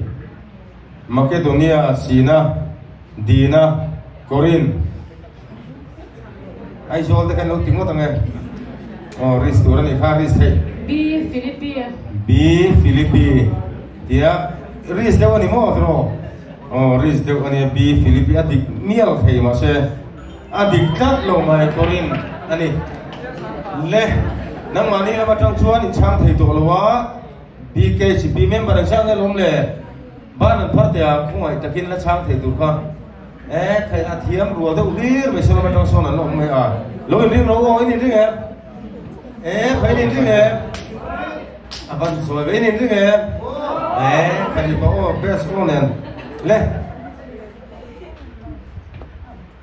Makedonia, Sina, Dina, Korin, Aizawl te khan lo ti ngawt ang e. Aw, risk tur a nih kha, risk theih. B, Philippi. B, Philippi tia risk deuh a ni maw tiraw? Aw, risk deuh a nia, B, Philippi a dik mial thei mahse a dik tlat lo mai Korin a ni. Le, nangmahni lam atang chuan inchhang thei tawh lo a, BKCP member ang chiang nge lawm le? Ban an phar teh a, khawngaih takin la chhang thei tur kha e thei a thiam rual deuh hlir mai sawn atang sawn an la awm mai a, lo inring ro aw in inring em? E khaw in inring em? A van sawi ve in inring em? E kha ni pa aw best aw nen le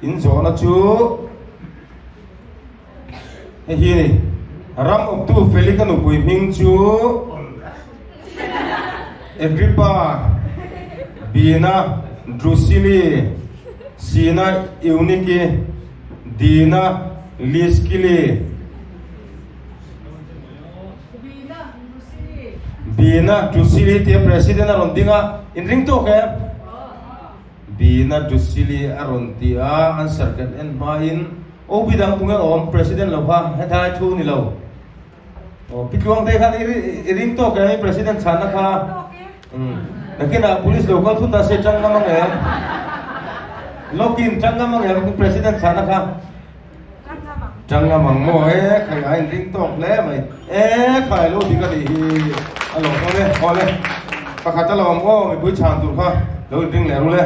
in zawhna chu Hei hi a ni. Ram awptu Felika nupui hming chu Agrippa, Bina, Drusili, Sina, Euniki, Dina, Liskili. Bina, Drusili tia President a rawn ding a, inring tawk em? Bina, Drusili a rawn ti a, answer kan en hmain. OB dang tunge awm President lo kha hetlai thu ni lo. Aw Pi Tluangte khan i ring tawk em i President chhanna kha. Um nakinah police lo kal thut ta se tang ngam ang em? Lokin tang ngam ang em President chhanna kha? Tang ngam ang maw e khai a in ring tawk hle mai. E khai lo dik a nih hi a lo awm e. Aw le pakhat a lo awm aw mipui chhan tur kha lo in ring leh ru le.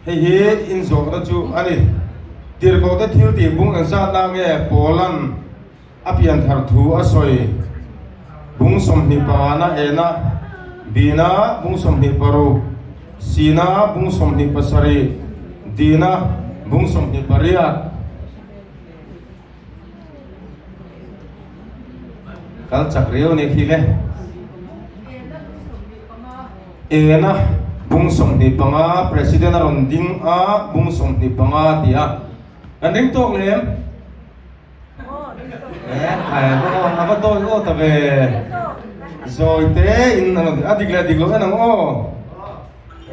Hei hi inzawhna chu a ni. Tirhkohte thil tih bung engzatna nge Paula'n a pianthar thu a sawi? Bung 25 na ena, Bina bung 26, Sina bung 27, Dina bung 28. Kal chak riau ni khi le. Ena bung 25 president a rawn ding a bung 25 ti a. Kan ring tawk lem. Eh, ai va ava dawi aw ta ve. Zawi te in a dik leh dik lo en ang aw.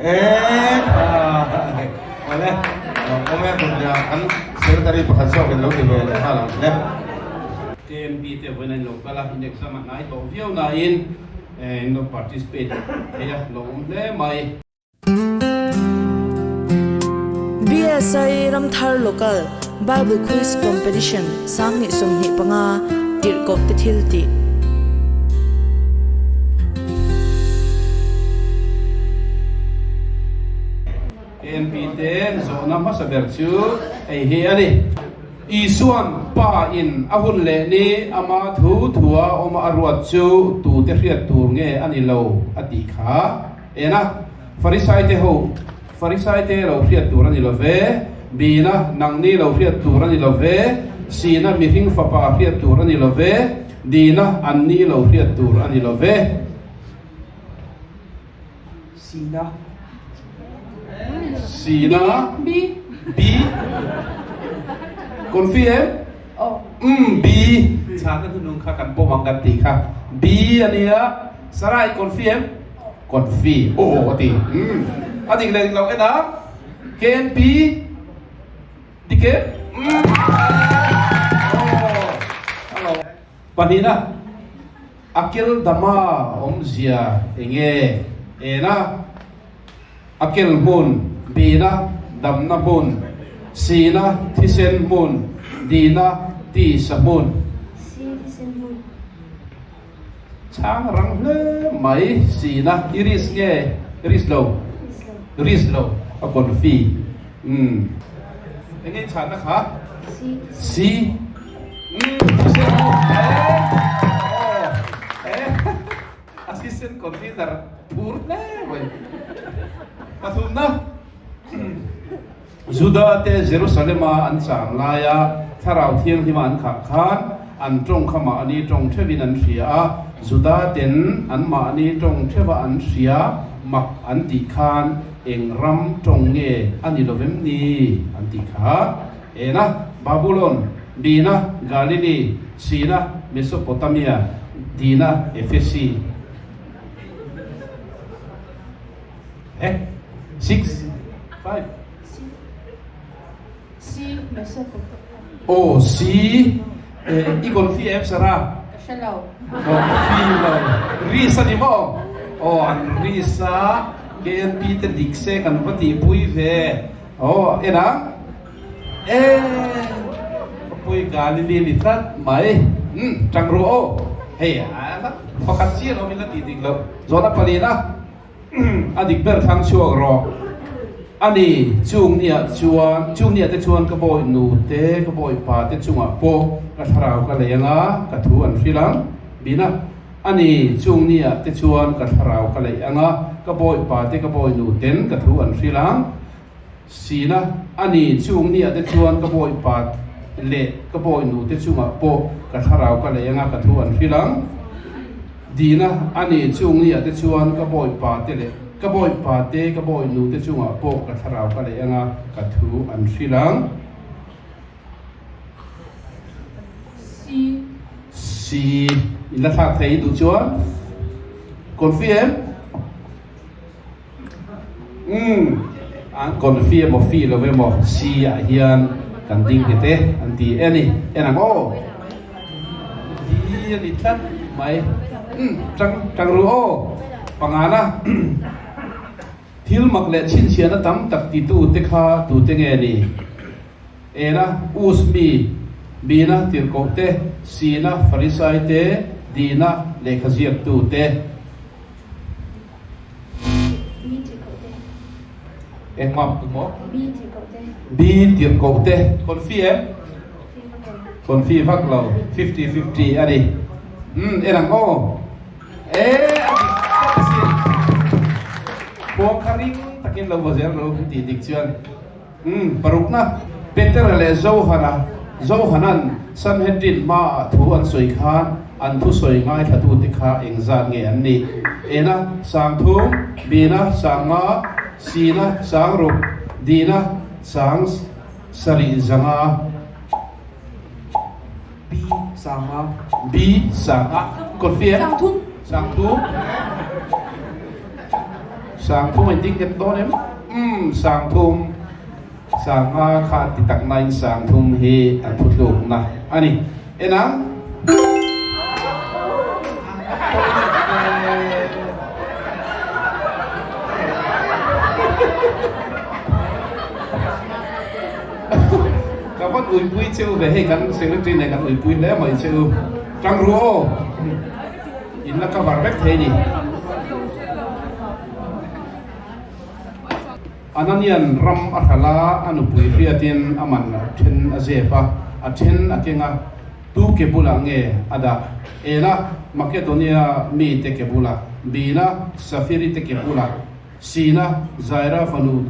Eh, awle, awm e kawtria kan secretary pakhat zawk in lo ti ve leh nghal ang le. KMP te vawiin an lo kal a, in exam a hnai tawh viau nain in lo participate thei a, lo awm hle mai. BSI Ramthar Local Bible Quiz Competition 2025 Tirhkoh te thil tih. KMP te zawhna hmasa ber chu hei hi a ni. Isuan Pa in a hun leh ni ama thu thua awma a ruat chu tute hriat tur nge a ni lo a tih kha en a. Farisai te ho Farisai te lo hriat tur a ni lo ve, Bina nangni lo hriat tur a ni lo ve, Sina mihring fapa hriat tur a ni lo ve, Dina anni lo hriat tur a ni lo ve. Sina. Sina. B. B. Confi em? Oh. Um, B. Chhana hnunung kha kan pawm ang kan tih kha. B a nia. Sarai confi em? Confi aw a ti. A dik leh dik lo en a. KNP. Dik em? Umm. Aw. Hello. Pahnihna, Akeldama awmzia enge? Ena, Akel hmun, Bina, damna hmun, Sina, thisen hmun, Dina, tisa hmun. Si, thisen hmun. Chhang rang hle mai, Sina, i risk nge? Risk lo. Risk lo. A confi. Umm. Enge i chhanna kha? Si. Si. Umm, thisen hmun. Eh. Aw. Eh. Assistant convener phur hle mai. Pathumna, Juda te Jerusalema an cham laia Thlarau Thianghlima an khah khan an tawng kha mahni tawng theuhin an hria a, Juda ten an mahni tawng theuha an hria mak an tih khan eng ram tawng nge a ni lovem ni an tih kha. Ena, Babulon, Bina, Galili, Sina, Mesopotamia, Dina, Efesi. Eh, 6, 5. C, Mesopotamia. Oh, C, eh, i confi em Sarah? Ka hre lo. Oh, confi lo. Ris a ni maw? Oh, an ris a, KNP te dik se kan va tihpui ve. Oh, en ang. E, ka pui Galili ni tlat mai. Umm, tang ru aw. Hei, a la pakhat chiah lo min la tih dik loh. Zawhna palina, a dik ber thlang chhuak rawh. Ani, chung niah chuan, chung niah te chuan ka bawi nu te, ka bawi pa te chungah pawh ka thlarau ka lei anga, ka thu an hrilh ang. Bina, ani, chung niah te chuan ka thlarau ka lei anga, ka bawi pa te, ka bawi nu ten ka thu an hrilh ang. Sina, a ni, chung nia te chuan ka bawipa leh ka bawinu te chungah pawh ka thlarau ka lei anga ka thu an hrilh ang. Dina, a ni, chung nia te chuan ka bawipa te leh ka bawipa te ka bawinu te chungah pawh ka thlarau ka lei anga ka thu an hrilh ang. Si. Si, in la thlak thei duh chuan confi em? Umm, an confi emaw fi lo emaw si ah hian kan ding nghet e an ti e ni, en ang aw. Di a ni tlat mai. Umm, tang tang ru aw. Pangana thil mak leh chhinchhiahna tam tak titu te kha tute nge ni? Ena, Us mi, Bina tirhkoh te, Sina Farisai te, Dina lehkha ziaktu te. Engmah tu maw? B tirhkoh te. Confi em? Confi vak lo. 50 50 a ni. Umm en ang aw. E a dik tlat asin. Khuang kha ring takin lo vaw zel ro tih dik chuan. Umm parukna Petera leh Johana Johanan Sanhedrin hmaah thu an sawi khan an thusawi ngaithlatute kha engzat nge an nih? Ena Sangthum, Bina Sanga, Sina Sangruk, Dina Sang Sarih Zanga. B Sanga. B Sanga. Kawtfian? Sangthum. Sangthum. Sangthum a inting nghet dawn em? Umm Sangthum. Sanga kha ti tak nain Sangthum hi a thutlukna a ni. En ang. Ka van uipui che u ve hei kan secretary nen kan uipui hle mai che u. Tang ru aw. In la cover vek thei ni. Ananian ram a hral a, a nupui hriatin a man a then a zep a, a then a keng a, tu ke bulah nge a dah? Ena, Makedonia mite ke bulah, Bina, Safiri te ke bulah, Sina, Zaira fanu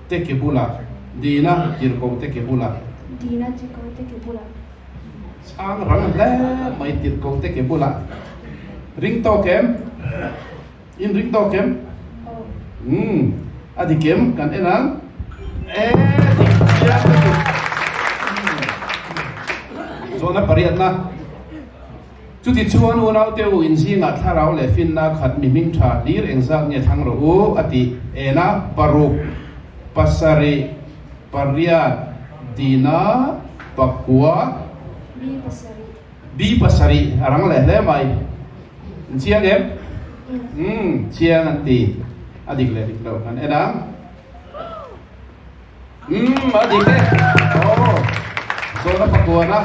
te ke bulah, Dina, Tirhkoh te ke bulah. Dina, Tirhkoh te ke bulah. Chhang rang hle mai Tirhkoh te ke bulah. Ring tawk em? In ring tawk em? Umm, a dik em? Kan en ang. E, dik chiang lutuk. Zawhna pariatna. Chutichuan unaute u inzingah thlarau leh finna khat mi hming tha hlir engzat nge thlang rawh u a tih ena paruk, pasarih, pariat, Dina pakua. B pasarih. B pasarih a rang leh hle mai. An chiang em? Umm chiang an ti. A dik leh dik loh kan en ang. Umm a dik e. Aw zawhna pakuana.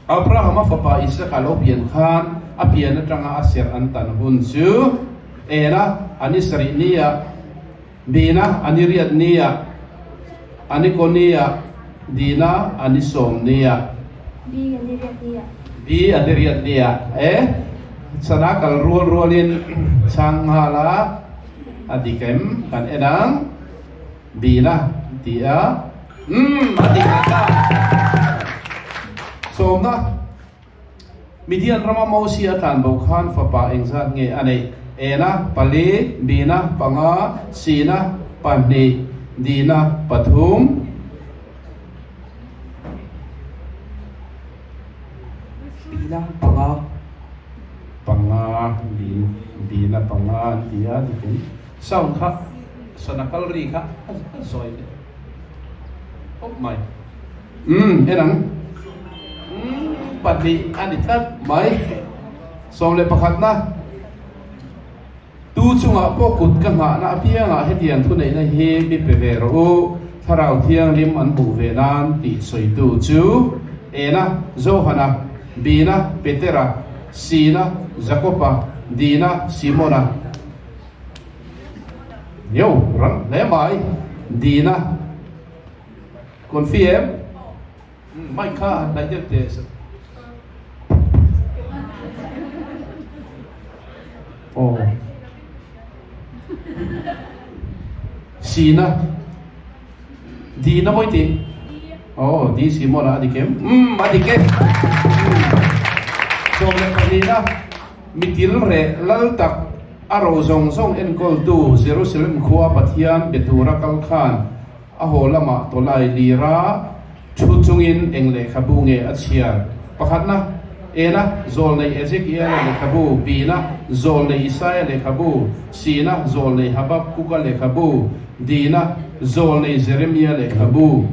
Abrahama fapa Isaka lo pian khan a pian atanga a serh an tan hun chu ena a ni sarih nia, Bina a ni riat nia, a ni kaw nia, Dina a ni sawm nia. B a ni riat nia. B a ni riat nia. E, sana kal rual rualin chhang nghal a, a dik em kan en ang. Bina ti a. Umm a dik leh ta. Sawmna, Midian rama Mosia a tlan bo khan fapa engzat nge a neih? Ena, pali, Bina, panga, Sina, pahnih, Dina, pathum. Bina, panga. Panga, Bina, panga an ti a, dikin sound kha sana kal ri kha a zawi deuh. Khawp mai. Umm en ang. Umm pahnih a ni tlat mai. 11 na. Tu chungah pawh kut ka nghahna apiangah hetiang thuneihna hi mi pe ve rawh u, Thlarau Thianghlim an hmuh ve nan tih sawitu chu Ena, Johana, Bina, Petera, Sina, Jakoba, Dina, Simona. Yo, rang hle mai. Dina. Confi em? Mic kha han hnaih deuh teh. Aw. Sina. Dina mawi tih? Aw, Di Simona a dik em? Umm, a dik e. 12 na. Mitil reh lal tak a ro zawng zawng enkawltu Jerusalem khua Pathian be tura kal khan a haw lamah tawlai lira thu chungin eng lehkhabu nge a chhiar? Pakhatna, Ena, zawlnei Ezekiela lehkhabu, Bina, zawlnei Isaia lehkhabu, Sina, zawlnei Habakkuka lehkhabu, Dina, zawlnei Jeremia lehkhabu.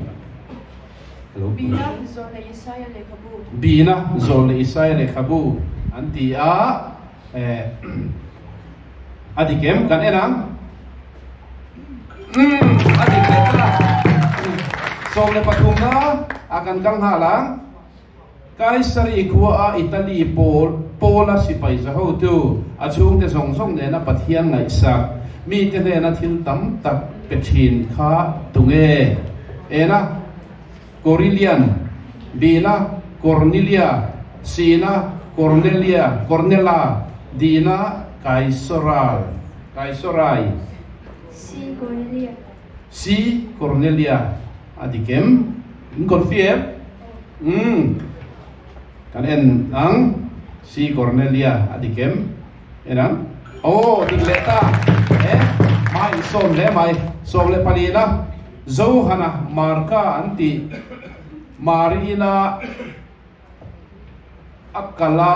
Bina zawlnei Isaia lehkhabu. Bina zawlnei Isaia lehkhabu an ti a, eh, a dik em? Kan en ang. Umm, a dik leh ta. 13 na a kan kal nghal ang. Kaisari khua a Italy pawl Paula sipai za hotu, a chhungte zawng zawng nena Pathian ngaihsak, mite hnena thil tam tak pe thin kha tunge? Ena, Korilian, Bina, Kornilia, Sina, Kornelia, Kornela, Dina, Kaisoral, Kaisorai. Si, Kornelia. Si, Kornelia. A dik em? In confi em? Umm kan en ang si Cornelia a dik em? En ang? Aw dik leh ta e hma in sawm hle mai 14 na Johana Marka an tih Marina a kal a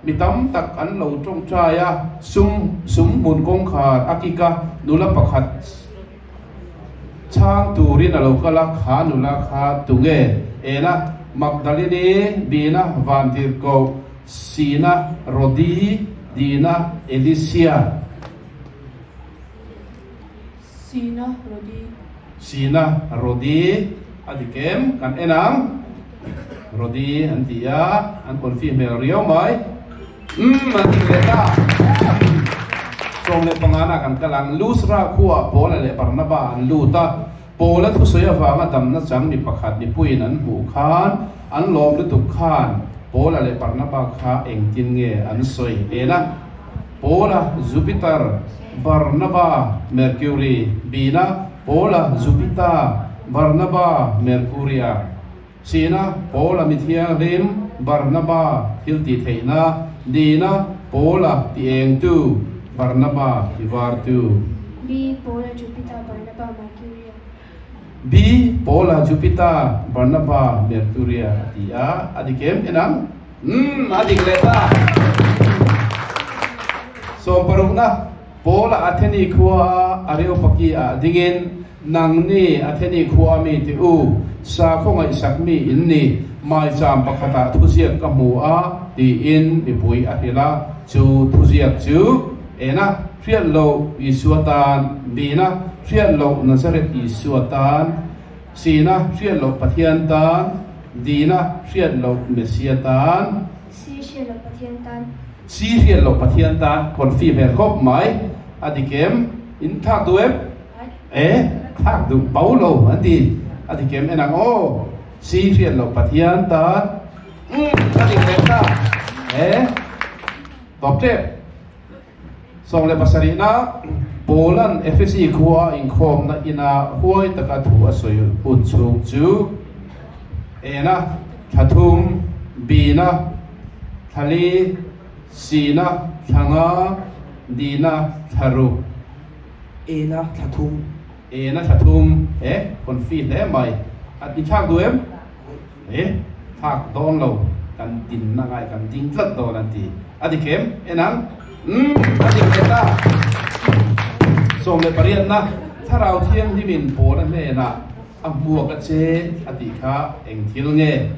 mi tam tak an lo tawngtai a sum sum hmun kawngkhar a kik a nula pakhat Chhang turin a lo kal a, kha nula kha tunge? Ena, Magdalene, Bina, Vantirhkoh, Sina, Rodi, Dina, Elisia. Sina, Rodi. Sina, Rodi, a dik em? Kan en ang. Rodi an ti a, an confi hmel riau mai. Umm an ti leh ta. 15 na kan kal ang. Lusra khuaah Paula leh Barnaba an lut a. Paula thusawi avanga damna chang mi pakhat mipuiin an hmuh khan an lawm lutuk khan Paula leh Barnaba kha engtin nge an sawi en a? Paula, Jupiter, Barnaba, Mercury, Bina, Paula, Jupita, Barnaba, Mercuria. Sina, Paula mi thianghlim, Barnaba thil tih theihna, Dina, Paula ti engtu, Barnaba ti vartu. B. Paula Jupita, Barnaba Mercuria. B. Paula Jupita, Barnaba Mercuria a ti a, a dik em en ang? Umm, a dik leh ta. 60 na, Paula Atheni khua a Areopagi ah dingin. Nangni Atheni khua mi ti u, sakhaw ngaihsak mi in ni, maicham pakhatah thuziak ka hmu a, tiin mipui a hrilh a. Chu thuziak chu ena hriat loh Isua tan, Bina hriat loh Nazareth Isua tan, Sina hriat loh Pathian tan, Dina hriat loh Messia tan. Si hriat loh Pathian tan. Si hriat loh Pathian tan confi hmel khawp mai. A dik em? In thlak duh em? E, thlak duh bo lo an ti. A dik em? En ang aw. Si hriat loh Pathian tan. Umm, a dik leh ta. E, tawp tep. 17na, Paula'n Efesi khua a inkhawmna ina huai taka thu a sawi hun chhung chu Ena, thla thum, Bina, thla li, Sina, thla nga, Dina, thla ruk. Ena, thla thum. Ena, thla thum. E, confi hle mai. A ti thlak duh em? E, thlak dawn lo, kan dinna ngai kan ding tlat dawn an ti. A dik em? En ang. Umm, a dik ve ta. 18na, Thlarau Thianghlimin Paula hnenah a hmuak a che a tih kha eng thil nge?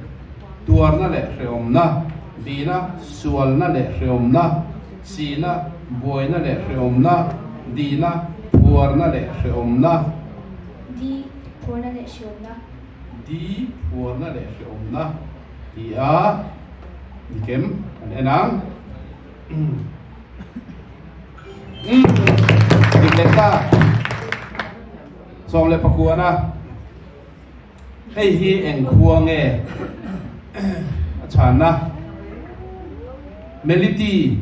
Tuarna leh hrehawmna, bihna, sualna leh hrehawmna, sihna, buaina leh hrehawmna, dihna, phuarna leh hrehawmna. Di, phuarna leh hrehawmna. Di phuarna leh hrehawmna ti a nikem kan en ang. Umm dik leh ta. 19na hei hi eng khua nge a chhanna Meliti,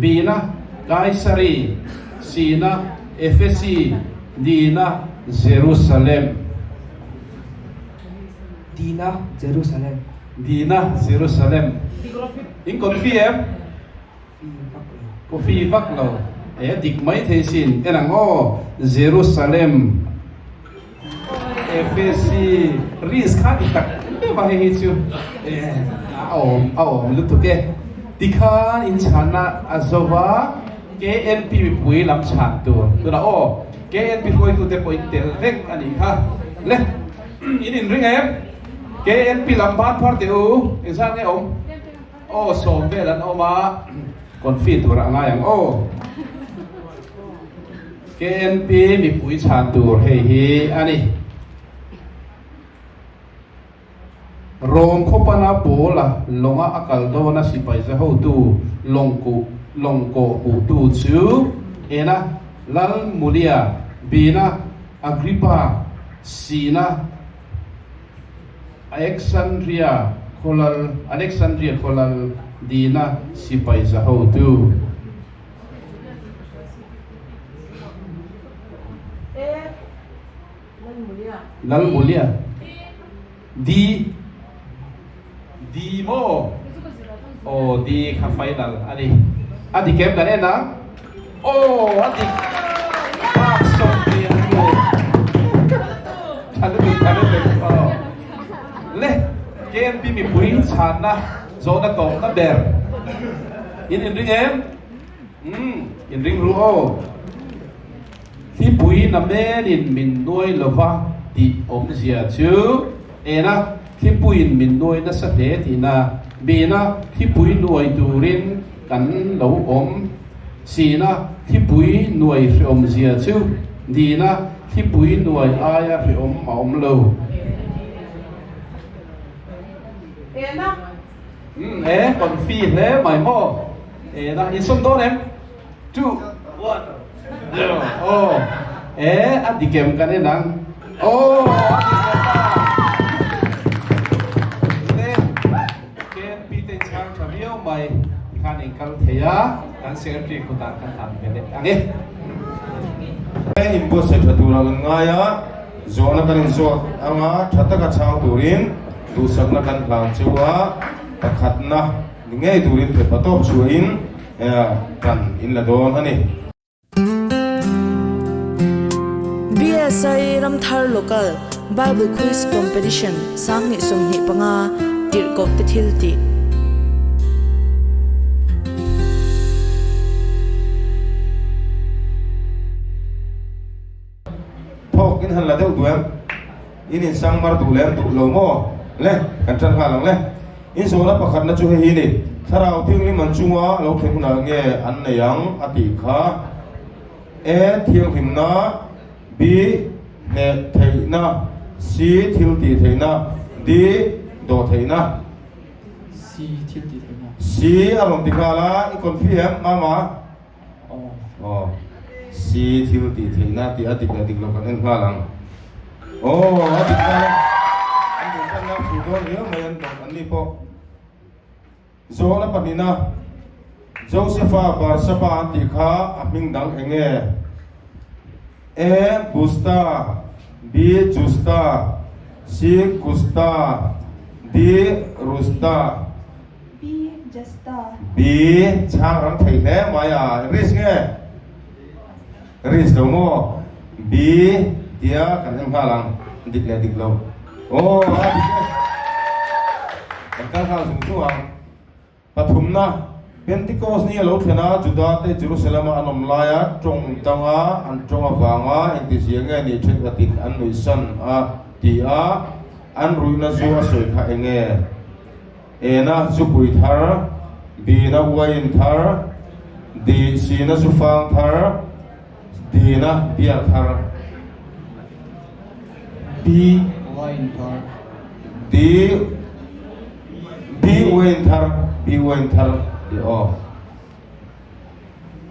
Bina, Kaisari, Sina, Efesi, Dina, Jerusalem. Dina, Jerusalem. Dina, Jerusalem. In confi em? Coffee vak lo. E dik mai thei sin. En ang aw, Jerusalem. Efesi risk kha ti tak deuh a hei hi chu a awm a awm lutuk e. Tikhan in chhanna a zo va, KNP mipui lam chhan tur tunah aw KNP hruaitute pawh in tel vek a nih kha. Le in inring em? KNP lam ban phar teh u, engzat nge awm? Aw sawm vel an awm a, confi tur a ngai ang aw. KNP mipui chhan tur hei hi a ni. Rom khawpana Paula lawnga a kal dawna sipai za hotu lawngkuh lawng kawh hmuhtu chu Ena, Lalmulia, Bina, Agrippa, Sina, Alexandria khawlal Alexandria khawlal Dina sipai za hotu. Lalmulia D D maw aw D kha final a ni a dik em kan en ang aw a dik pak sawm lian tur tha lutuk tha lutuk aw le KNP mipui chhanna zawhna tawpna ber in inring em umm inring ru aw. Thlipui na menin min nuai lova tih awmzia chu ena thlipuiin min nuai nasa hle tihna, bina thlipui nuai turin kan lo awm sina thlipui nuai hreawmzia chu dina thlipui nuai aia hreawm a awm lo. Ena. Umm e, confi hle mai maw? Ena, insawm dawn em? Two, one, zero. Aw, e, a dik em kan en ang. Aw, a dik leh ta. Le, KNP te in chhang tha viau mai. Tikhan in kal thei a, kan secretary kutah kan han ve leh ang e. Inbuatsaih tha turah kan ngai a, zawhna kan inzawt anga tha taka chhang turin duhsakna kan hlan chu a, pakhatna ni ngei turin thepa tawp chhuahin Kan in la dawn a ni. BSI Ramthar Local Bible Quiz Competition 2025 tirhkoh te thil tih. Thawk e. In han la deuh duh em? In insang mar duh lem duh lo maw? Le, kan tan nghal ang le. In zawhna pakhatna chu hei hi ni, Thlarau Thianghlim an chunga lo thlen hunah nge an nei ang a tih kha. E. Thianghlimna, B. Hneh theihna, C. Thil tih theihna, D. Dawh theihna. C. Thil tih theihna. C. A rawn ti nghal a, i confi em mama? Aw. C thil tih theihna tih a dik leh dik lo kan en nghal ang. Aw, a dik nghal a. An duh tan na phu dawn riau mai an dawt an ni pawh. Zawhna pahnihna, Josepha Barsaba an tih kha a hming dang eng nge? A. Busta, B. Justa, C. Gusta, D. Rusta. B. Justa. B. Chhang rang thei hle mai a, risk nge? Risk lo maw? B. Tia kan en nghal ang, dik leh dik lo. Aw, a dik e. Kan kal nghal zung zung ang. Pathumna, Pentecost ni a lo thlen a, Juda te Jerusalem a an awm laia tawng danga an tawng avanga engtizia nge ni thenkhatin an nuihsan a ti a, an ruihna zu a sawi kha eng nge? Ena zupui thar, Bina uaiin thar, Di sina zufang thar, Dina biar thar. B uaiin thar. D B uaiin thar, B uaiin thar tih aw.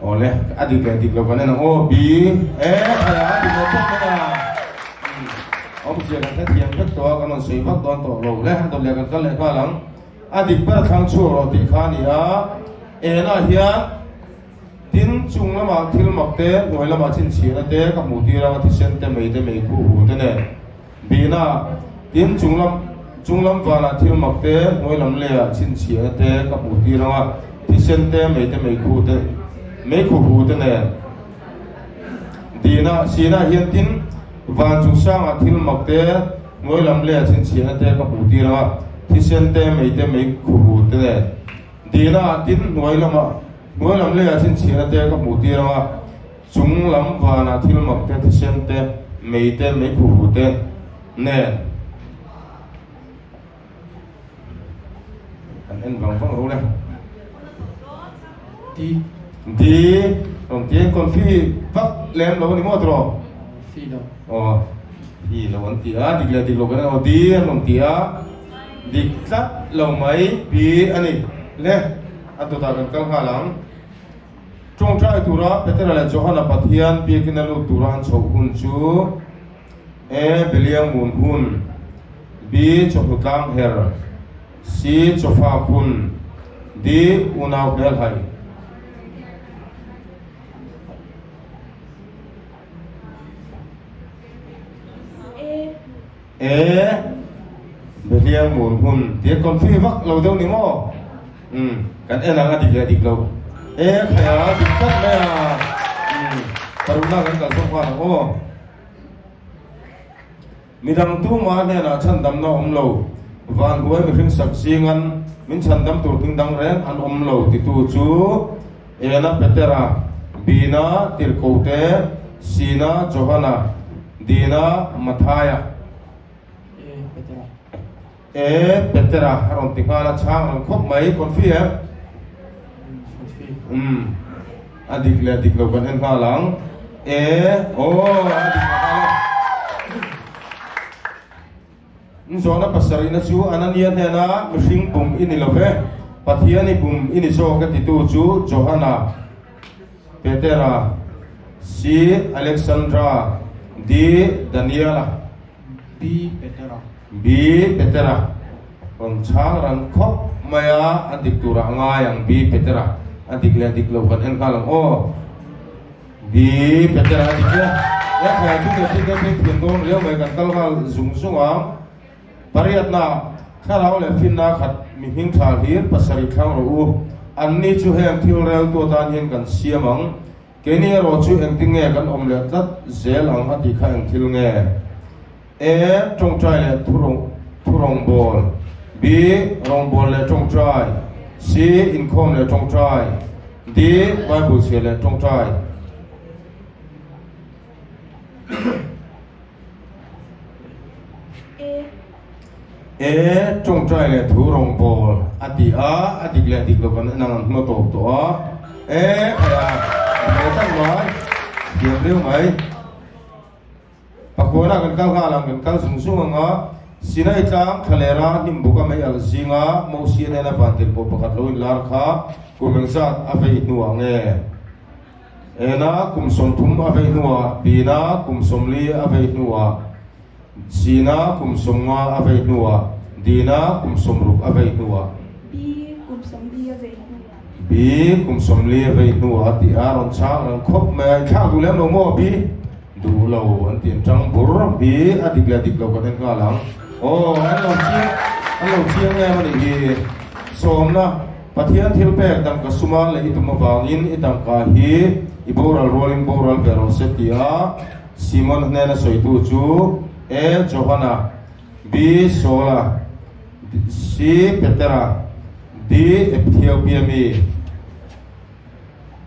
Aw le, a dik leh dik lo kan en ang aw, B, E, a a dik lo tawp mai a. Awmzia kan hrethiam vek tawh a, kan rawn sawi vak dawn tawh lo le, a dawt leh kan kal leh nghal ang. A dik ber thlang chhuak rawh tih kha a ni a, enah hian tin chung lamah thil mak te, hnuai lamah chhinchhiahna te ka hmuh tir ang a, thisen te, mei te, mei khuh hu te nen. Bina, Tin, chunglam chunglam vanah thil mak te, hnuailam leiah chhinchhiahna te ka hmuh tir ang a, thisen te, mei te, meikhu te, meikhu hu te nen. Dina, Sinah hian tin, van chungsangah thil mak te, hnuailam leiah chhinchhiahna te ka hmuh tir ang a, thisen te, mei te, meikhu hu te nen. Dina, Tin, hnuailamah hnuailam leiah chhinchhiahna te ka hmuh tir ang a, Chung lam vanah thil mak te, thisen te, mei te, mei khuhhu te nen an en vang vang ro le. D. D. Rawn ti en confi vak lem lo a ni maw tiraw? Fi lo. Aw, fi lo an ti a, dik leh dik lo kan en aw D an rawn ti a, dik tlat lo mai B a ni. Le, a dawtah kan kal nghal ang. Tawngtai tura Petera leh Johana Pathian biakina lut tura an chhoh hun chu A. Beliang mun hun, B. Chawhnu tlang her, C. Chawfak hun, D. Unau hmelhai. A. A. Beliang mun hun tia confi vak lo deuh ni maw? Umm kan en ang a dik leh dik lo e khai a dik tlat mai a umm parukna kan kal zawk nghal ang aw. Midang tuma hnenah chhandamna awm lo, vanbuai mihring sak zingan min chhandam tur ding dang reng an awm lo titu chu Ena Petera, Bina Tirhkote, Sina Johana, Dina Mathaia. E Petera. E Petera a rawn ti nghal a, chhang rang khawp mai, confi em? Umm, a dik leh dik lo kan en nghal ang. E, aw, a dik leh nghal e. Zawhna pasarihna chu Anania hnena mihring bum i ni lo ve, Pathian i bum i ni zawk e titu chu Johana, Petera, C. Alexandra, D. Daniela. B. Petera. B. Petera. Rawn chhang rang khawp mai a, a dik turah a ngai ang B. Petera. A dik leh dik lo kan en nghal ang aw. B. Petera a dik e. He thlai chu leh thil te phei thiam dawn riau mai kan kal nghal zung zung ang. Pariatna, Thlarau leh finna khat mi hming tha hlir pasarih thlang rawh u. Anni chu heng thil reltu atan hian kan siam ang. Keini erawh chu engtin nge kan awm leh tlat zel ang a tih kha eng thil nge? A. Tawngtai leh thurawngbawl B. Rawngbâwl leh tawngtai C. Inkhawm leh tawngtai D. Bible chhiar leh tawngtai. E tawngtai leh thu rawngbawl a ti a, a dik leh dik lo kan en ang an hma tawp tawh a. E khai a, a hmel tak mai, thiam riau mai. Pakhuanah kan kal nghal ang, kan kal zung zung ang a, Sinai tlang thlalera hnim buka mei alh zinga Mosia nena vantirhkoh pakhat lo inlar kha kum engzat a vei hnuah nge? Ena kum 30 a vei hnuah, Bina kum 40 a vei hnuah, Sina kum 50 a vei hnuah, Dina kum 60 a vei hnuah. B kum 40 a vei hnuah. B kum 40 a vei hnuah a ti a, rawn chhang reng khawp mai a, i thlak duh lem lo maw B? Duh lo an ti an tang bur hi a dik leh dik lo kan en nghal ang. Aw an lo chiang an lo chiang em a nih hi. Sawmna, Pathian thil pek tangka suma leh i tum avangin i tangka hi i boral rualin boral ve rawh se tia Simon hnena sawitu chu A. Johana, B. Saula, C. Petera, D. Ethiopia mi.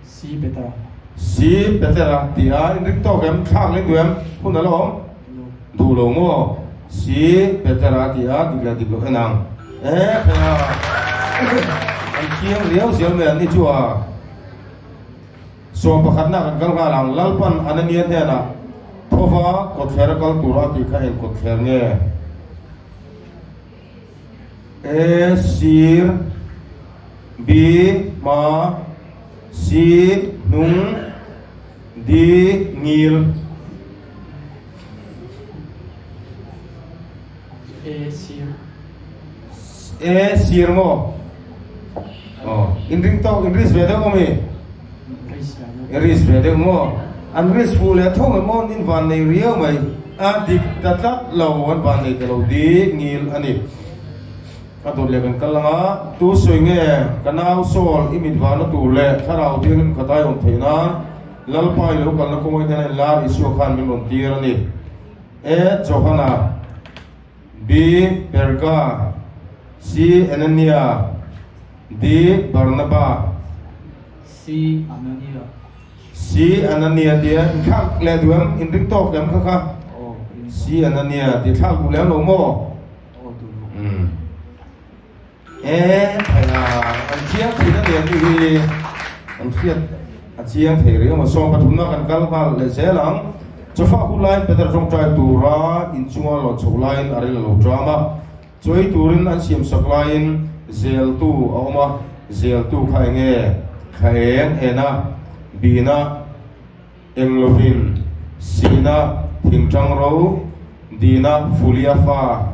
Si Petera. Si Petera tih a inring tawk em? Thlak leh duh em? Hun a la awm? Duh lo maw? Si Petera tih a dik leh dik loh en ang. E phei a. An thiang riau zel mai an ni chu a. Sawm pakhatna kan kal nghal ang. Lalpan Anania hnenah thova kawtthler a kal tur a tih kha eng kawtthler nge? A sir, B hma, C hnung, D ngil. A sir. A sir maw? Aw, in ring tawk, in risk ve deuh maw mi? In risk ve deuh maw? An risk fuh leh tho mai maw? In van nei riau mai. A dik ta tlat lo, an van nei ta lo di ngil a ni. Ka dawt leh kan kal ang a, tu sawi nge ka nau Saul i mit vahna tur leh thlarau thianghlim khat ai awm theih nan Lalpa i lo kalna kawng ain hian a inlar Isua khan min rawn tir a ni. A. Johana B. Perga C. Anania D. Barnaba C. Anania C. Anania tia inthlak leh duh em? Inring tawk em kha kha? C. Anania tih thlak duh lem lo maw? Umm. E thei a, an chiang thin a ni an ni hi. An hriat a chiang thei reng a, 13 na kan kal nghal leh zel ang. Chawfa hun laiin Peter tawngtai tura inchunga lawn chhoh laiin a ril a lo ṭam a. Chawi turin an siam sak laiin zeltu a awm a, zeltu kha eng nge? Thla eng ena, bina eng lovin, sina thingṭang ro, dina fulia fa.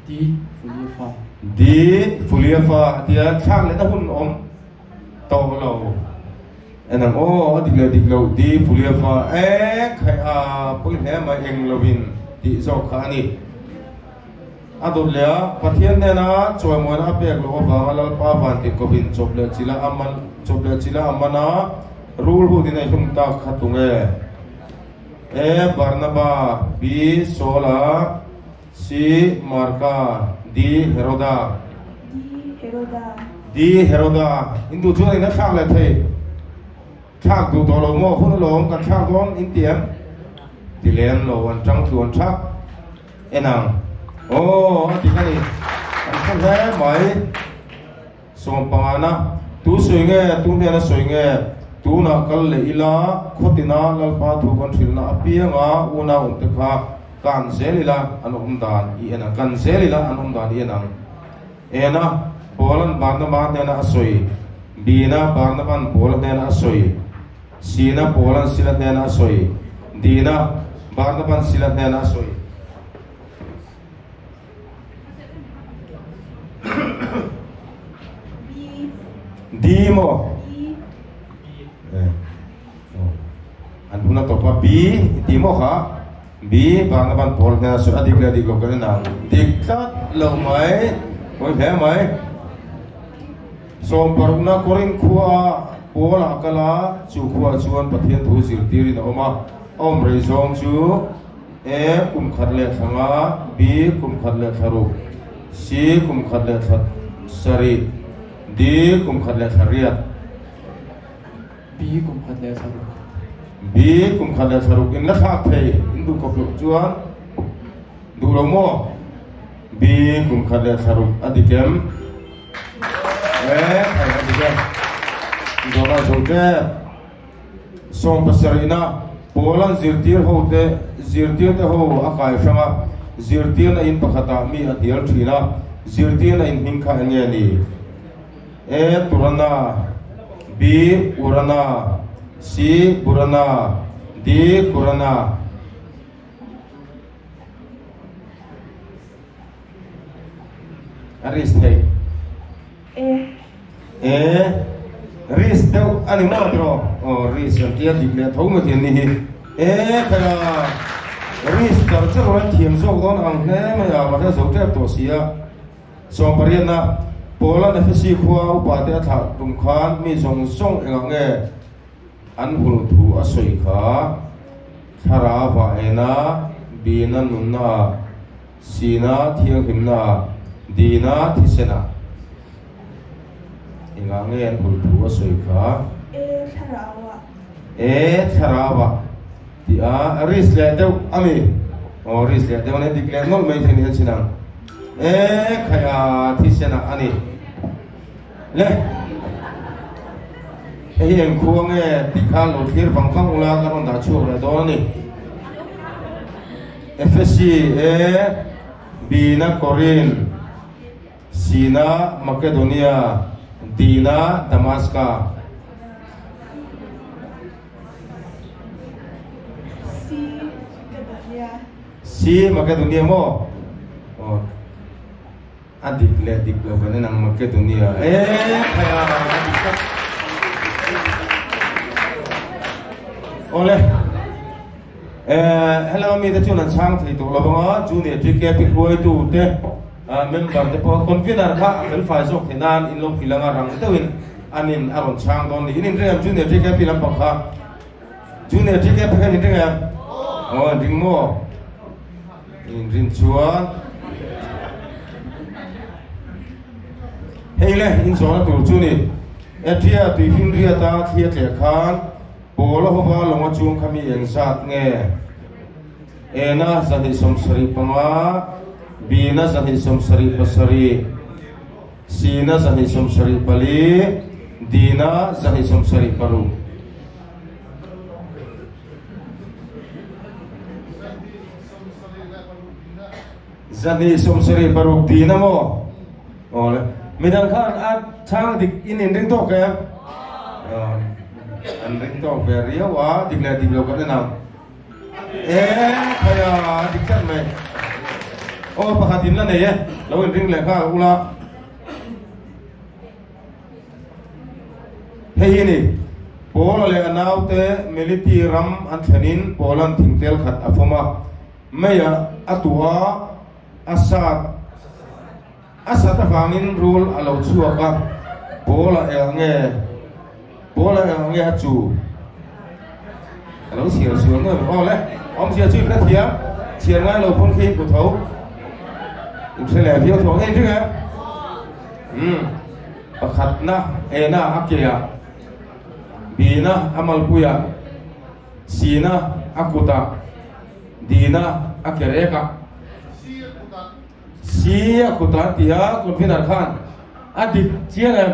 Di fulia fa. Di fulia fa tia thlak lehna hun awm tawh lo. En ang aw, a dik leh dik loh di fulia fa eng khaih a pawi hle mai eng lovin tih zawk kha a ni. A dawt leh a, Pathian hnena chawimuaina a pek loh avanga Lalpa vantirhkovin chawp leh chila a man chawp leh chila a man a, rul hutin a ihlum tak kha tunge? A. Barnaba B. Saula C. Marka D. Heroda D. Heroda D. Heroda In duh chuan in a thlak leh thei. Thlak duh tawh lo maw? Hun alawm kan thlak dawn in ti em? Ti lem lo an tang tluan thak. En ang. Aw a ti kha ni. An hre hle mai. 15 na, Tu sawi nge, tu hnena sawi nge? Tunah kal leh ila, khawtina Lalpa thu kan hrilhna apianga unau awmte kha kan zel ila an awm dan i en ang. Kan zel ila an awm dan i en ang. Ena, Paula'n Barnaba hnena a sawi. Bina, Barnaba'n Paula hnena a sawi. Sina, Paula'n Sila hnena a sawi. Dina, Barnaba'n Sila hnena a sawi. D maw? An hun a tawp a, B ti maw kha? B Barnaban Paul hnena sawi a dik leh dik lo kan en ang. Dik tlat lo mai, pawi hle mai. 16na Korinth khua ah Paul a kal a, chu khuaah chuan Pathian thu zirtirin a awm a, a awm rei zawng chu A kum khat leh thla nga, B kum khat leh thla ruk, C kum khat leh thla sarih, D kum khat leh thla riat. B kum khat leh thla ruk. B kum khat leh thlaruk in la thlak thei in duh kawp loh chuan duh lo maw? B kum khat leh thlaruk a dik em? E thei a dik e. Zawhna zo tep. Sawmpasarihna Paula'n zirtir ho te zirtirte ho a kai hrang a, zirtirna in pakhatah mi a hnial thin a, zirtirna in hming kha eng nge ni? E Turana, B Urana, C Burana, D Kurana. A risk thei. E. E risk deuh a ni maw tiraw? Aw risk an tia dik leh tho mai thian ni hi. E khaia risk tar che rawn thiam zawk dawn ang hle mai a, mahse zo tep tawh si a. Sawmpariatna, Paula'n Efesi khua upate a thlah tum khan mi zawng zawng engah nge an hul thu a sawi kha? Thlarau vah ena, Bina nunna ah, Sina thianghlimna ah, Dina thisen ah. Engah nge an hul thu a sawi kha? E thlarau ah. E thlarau ah tih a risk leh deuh a mi? Aw risk leh deuh a ni, dik leh nawlh mai thei ni a chin ang. E khai a thisen ah a ni. Le hei hi eng khua nge tih kha lo thlir vang vang ula ka rawn dah chhuak leh dawn a ni. Efesi e B na Korin C na Makedonia D na Damaska. C Makedonia. C Makedonia maw? Aw a dik leh dik lo kan en ang Makedonia e khai a a dik tak. Awle eh helama mite chuan an chhang thei tawh lo anga junior TKP hruaitu te member te pawh convener kha a fel fai zawk theih nan in lo hrilh anga rang deuhin anin a rawn chhang dawn ni. In inring em junior TKP lampang kha? Junior TKP kha in inring em? Aw inring maw? Inrin chuan hei le in zawhna tur chu ni. Adria tuifin riata thli a tleh khan Paula hova lawnga chung kha mi engzat nge? Ena 275, Bina 277, Sina 274, Dina 276. 276 Dina maw? Aw le. Midang khan a chhang dik in inring tawk em? An ring tawk ve riau a, dik leh dik lo kan en ang. E khai a dik tlat mai. Aw pakhat in la nei e, lo in ring leh nghal ula. Hei hi ni, Paula leh a naute Meliti ram an thlenin Paula'n thingtel khat a fawm a, meiah a tuah a, a sat. A sat avangin rul a lo chhuak a, Paula eng nge Paula eng nge a chu a lo chhiar sual nuai maw? Aw le, awmzia chu in hre thiam, chhiar ngai lo pawn khi in tho, in hre leh viau tho ang eng ring em? Umm, pakhatna ena a keah, Bina a malpuiah, Sina a kutah, Dina a kerekah. Si a kut an ti a, convener khan a dik chiang em?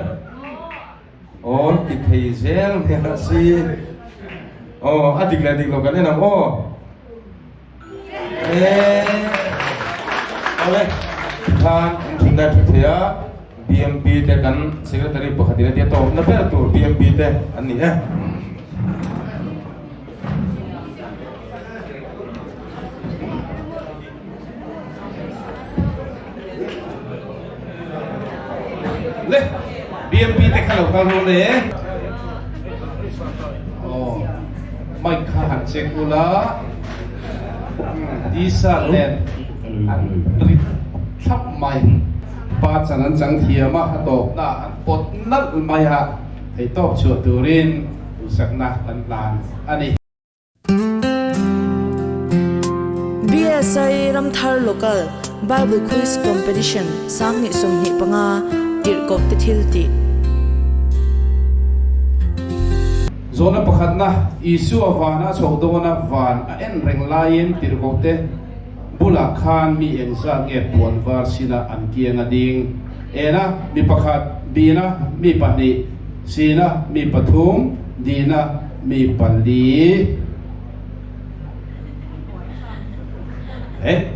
Aw ti thei zel mai a si. Aw a dik leh dik lo kan en ang aw. E awle khan in thun lai thu thei a BMP te kan secretary pakhat in a tia tawp na ber tur BMP te an ni e. Le BMP te kha lo kal ru le. Aw mic kha han check ula t-shirt nen an rit thlap mai. Pa chan an chang thiam a, a tawpna an pawt nalh mai a, theihtawp chhuah turin duhsakna kan hlan a ni. BSI Ramthar Local Bible Quiz Competition 2025 tirhkoh te thil tih. Zawhna pakhatna, Isua vana a chhoh dawna van a en reng laiin tirhkohte bulah khan mi engzat nge puan var sinah an kiang a ding? Ena, mi pakhat, Bina, mi pahnih, Sina, mi pathum, Dina, mi pali.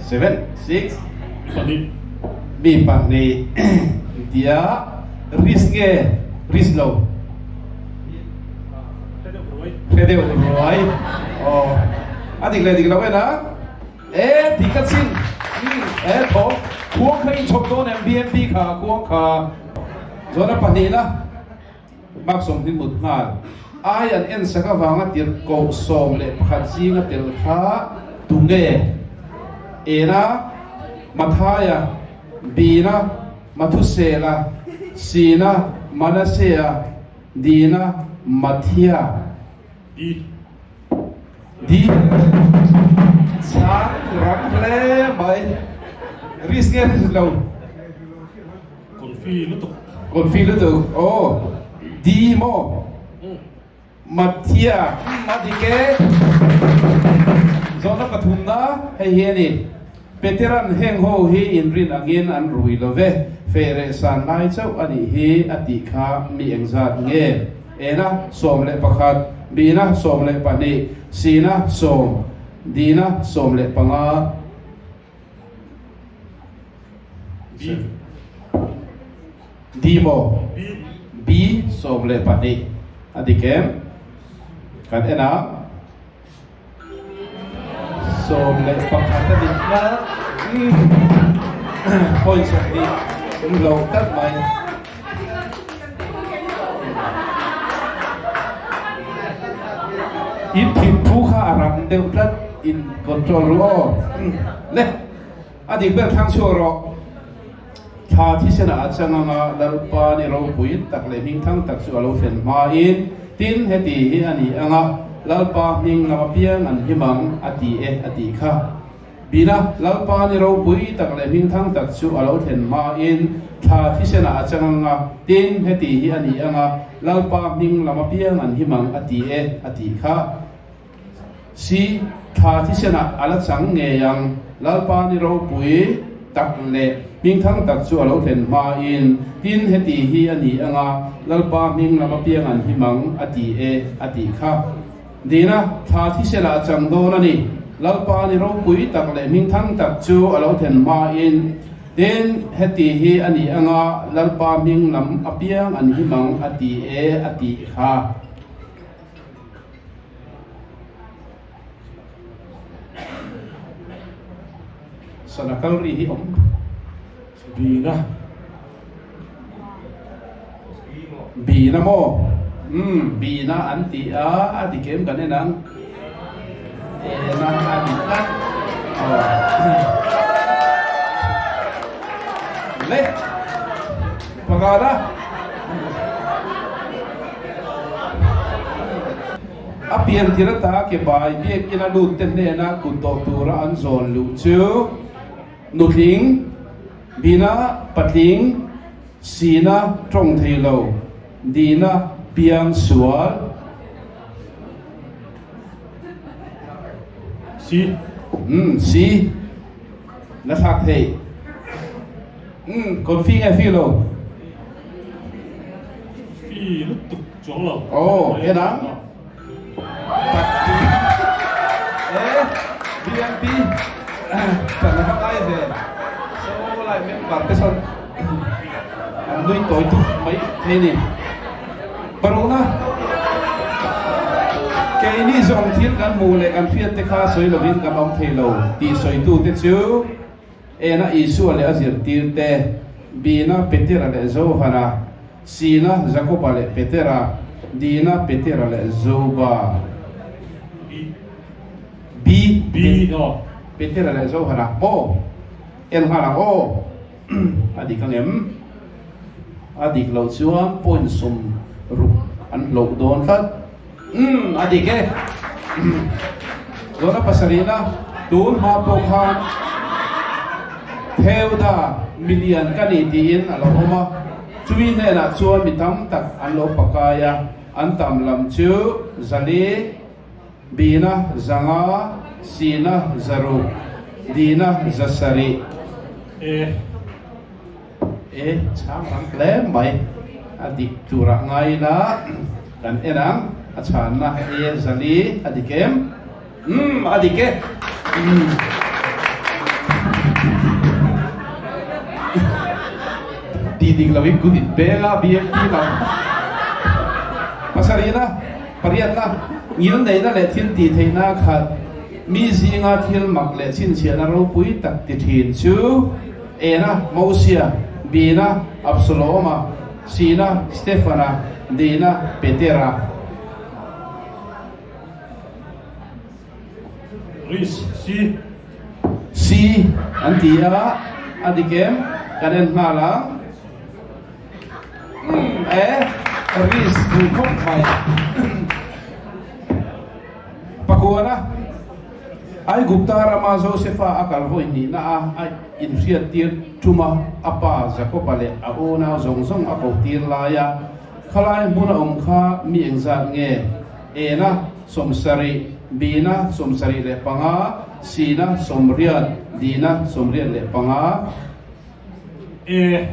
Seven, six, mi pahnih tia risk nge risk lo? Hre deuh ruai. Aw. A dik leh dik lo en a. E dik a chin. E tho. Khuang kha in chhawp dawn em BMP kha khuang kha. Zawhna pahnihna Mark sawmhnih mut nghal. Ai an en sak avanga tirhkoh 11 zinga tel kha tunge? Ena, Mathaia, Bina, Mathusela, Sina, Manasea, Dina, Mathia. Di. Di. Chhang rang hle mai. Risk nge risk lo? Confi lutuk. Confi lutuk. Aw. Di maw? Mathia, A dik e. Zawhna pathumna hei hi a ni. Peteran heng ho hi inrin angin an rui lo ve, feh reh san lai chauh a nih hi a tih kha mi engzat nge? Ena 11, Bina 12, Sina sawm, Dina 15. B. D maw? B. B 12 a dik em? Kan en a. 11 a dik tlat. Point 20 lo tlat mai. In thingphu kha a rang deuh tlat in control ru aw. Le a dik ber thlang chhuak rawh. Thla thisenah a chang anga Lalpa ni ropui tak leh hmingthang tak chu a lo thlen hmain tin heti hi a ni anga Lalpa hming lam apiang an him ang a ti e a tih kha. Bina, Lalpa ni ropui tak leh hmingthang tak chu a lo thlen hmain thla thisenah a chang anga, tin, heti hi a ni anga, Lalpa hming lam apiang an him ang a ti e, a tih kha. Si, thla thisenah a la chang ngei ang, Lalpa ni ropui tak leh hmingthang tak chu a lo thlen hmain, tin, heti hi a ni anga, Lalpa hming lam apiang an him ang a ti e, a tih kha. Dina, thla thiselah a chang dawn a ni. Lalpa ni ropui tak leh hmingthang tak chu a lo then hmain, Tin, heti hi a ni anga, Lalpa hming lam apiang an him ang a ti e, a tih kha. Sana kal ri hi awm. Bina. Bina maw? Umm, Bina an ti a, a dik em kan en ang. Ena a ni tlat. Aw. Le. Pakhat a. A pian tir ata ke bai biakin a lut te hnena kut dawh tura an zawn luh chu nutling Bina patling, sina tawng thei lo, dina piang sual. Si. Umm si. La thlak thei. Umm confi nge fi lo? Fi lutuk chuang lo. Oh, en ang. Patling. Eh, BMP. Chan a va ngai ve. So lai member te sawn an nui tawi tuk mai thei ni. Parukna, keini zawng thil kan hmuh leh kan hriat te kha sawi lovin kan awm thei lo tih sawitu te chu Ena Isua leh a zirtir te, Bina, Petera leh Johana, Sina, Jakoba leh Petera, Dina, Petera leh Joba. B. B. Aw. Petera leh Johana. Aw. En nghal ang aw. A dik ang em? A dik loh chuan point 60 an hloh dawn tlat. Umm, a dik e. Zawhna pasarihna, tun hma pawh khan Theuda milian ka ni tiin a lo awm a, chumi hnenah chuan mi tam tak an lo pakai a. An tam lam chu 400, B-na 500, C-na 600, D-na 700. E. E chhang rang hle mai. A dik turah ngai ila kan en ang. A chhanna E 400 a dik em? Umm a dik e. Umm. Ti dik lovin kut in peng a BMT lam. Pasarihna, pariatna, ngil neihna leh thil tih theihna khat mi zinga thil mak leh chhinchhiahna ropui tak ti thin chu Ena, Mosia, Bina, Absaloma, Sina, Stefana, Dina, Petera. Risk, C. C an ti a, a dik em? Kan en nghal ang. Umm e, risk duh khawp mai. Pakuana, Aigupta rama Josefa a kal vawi hnihna a, a inhriattir tum a, a pa Jakoba leh a unau zawng zawng a kohtir lai a, khalai hmun a awm kha mi engzat nge? Ena 70, Bina 75, Sina 80, Dina 85. E.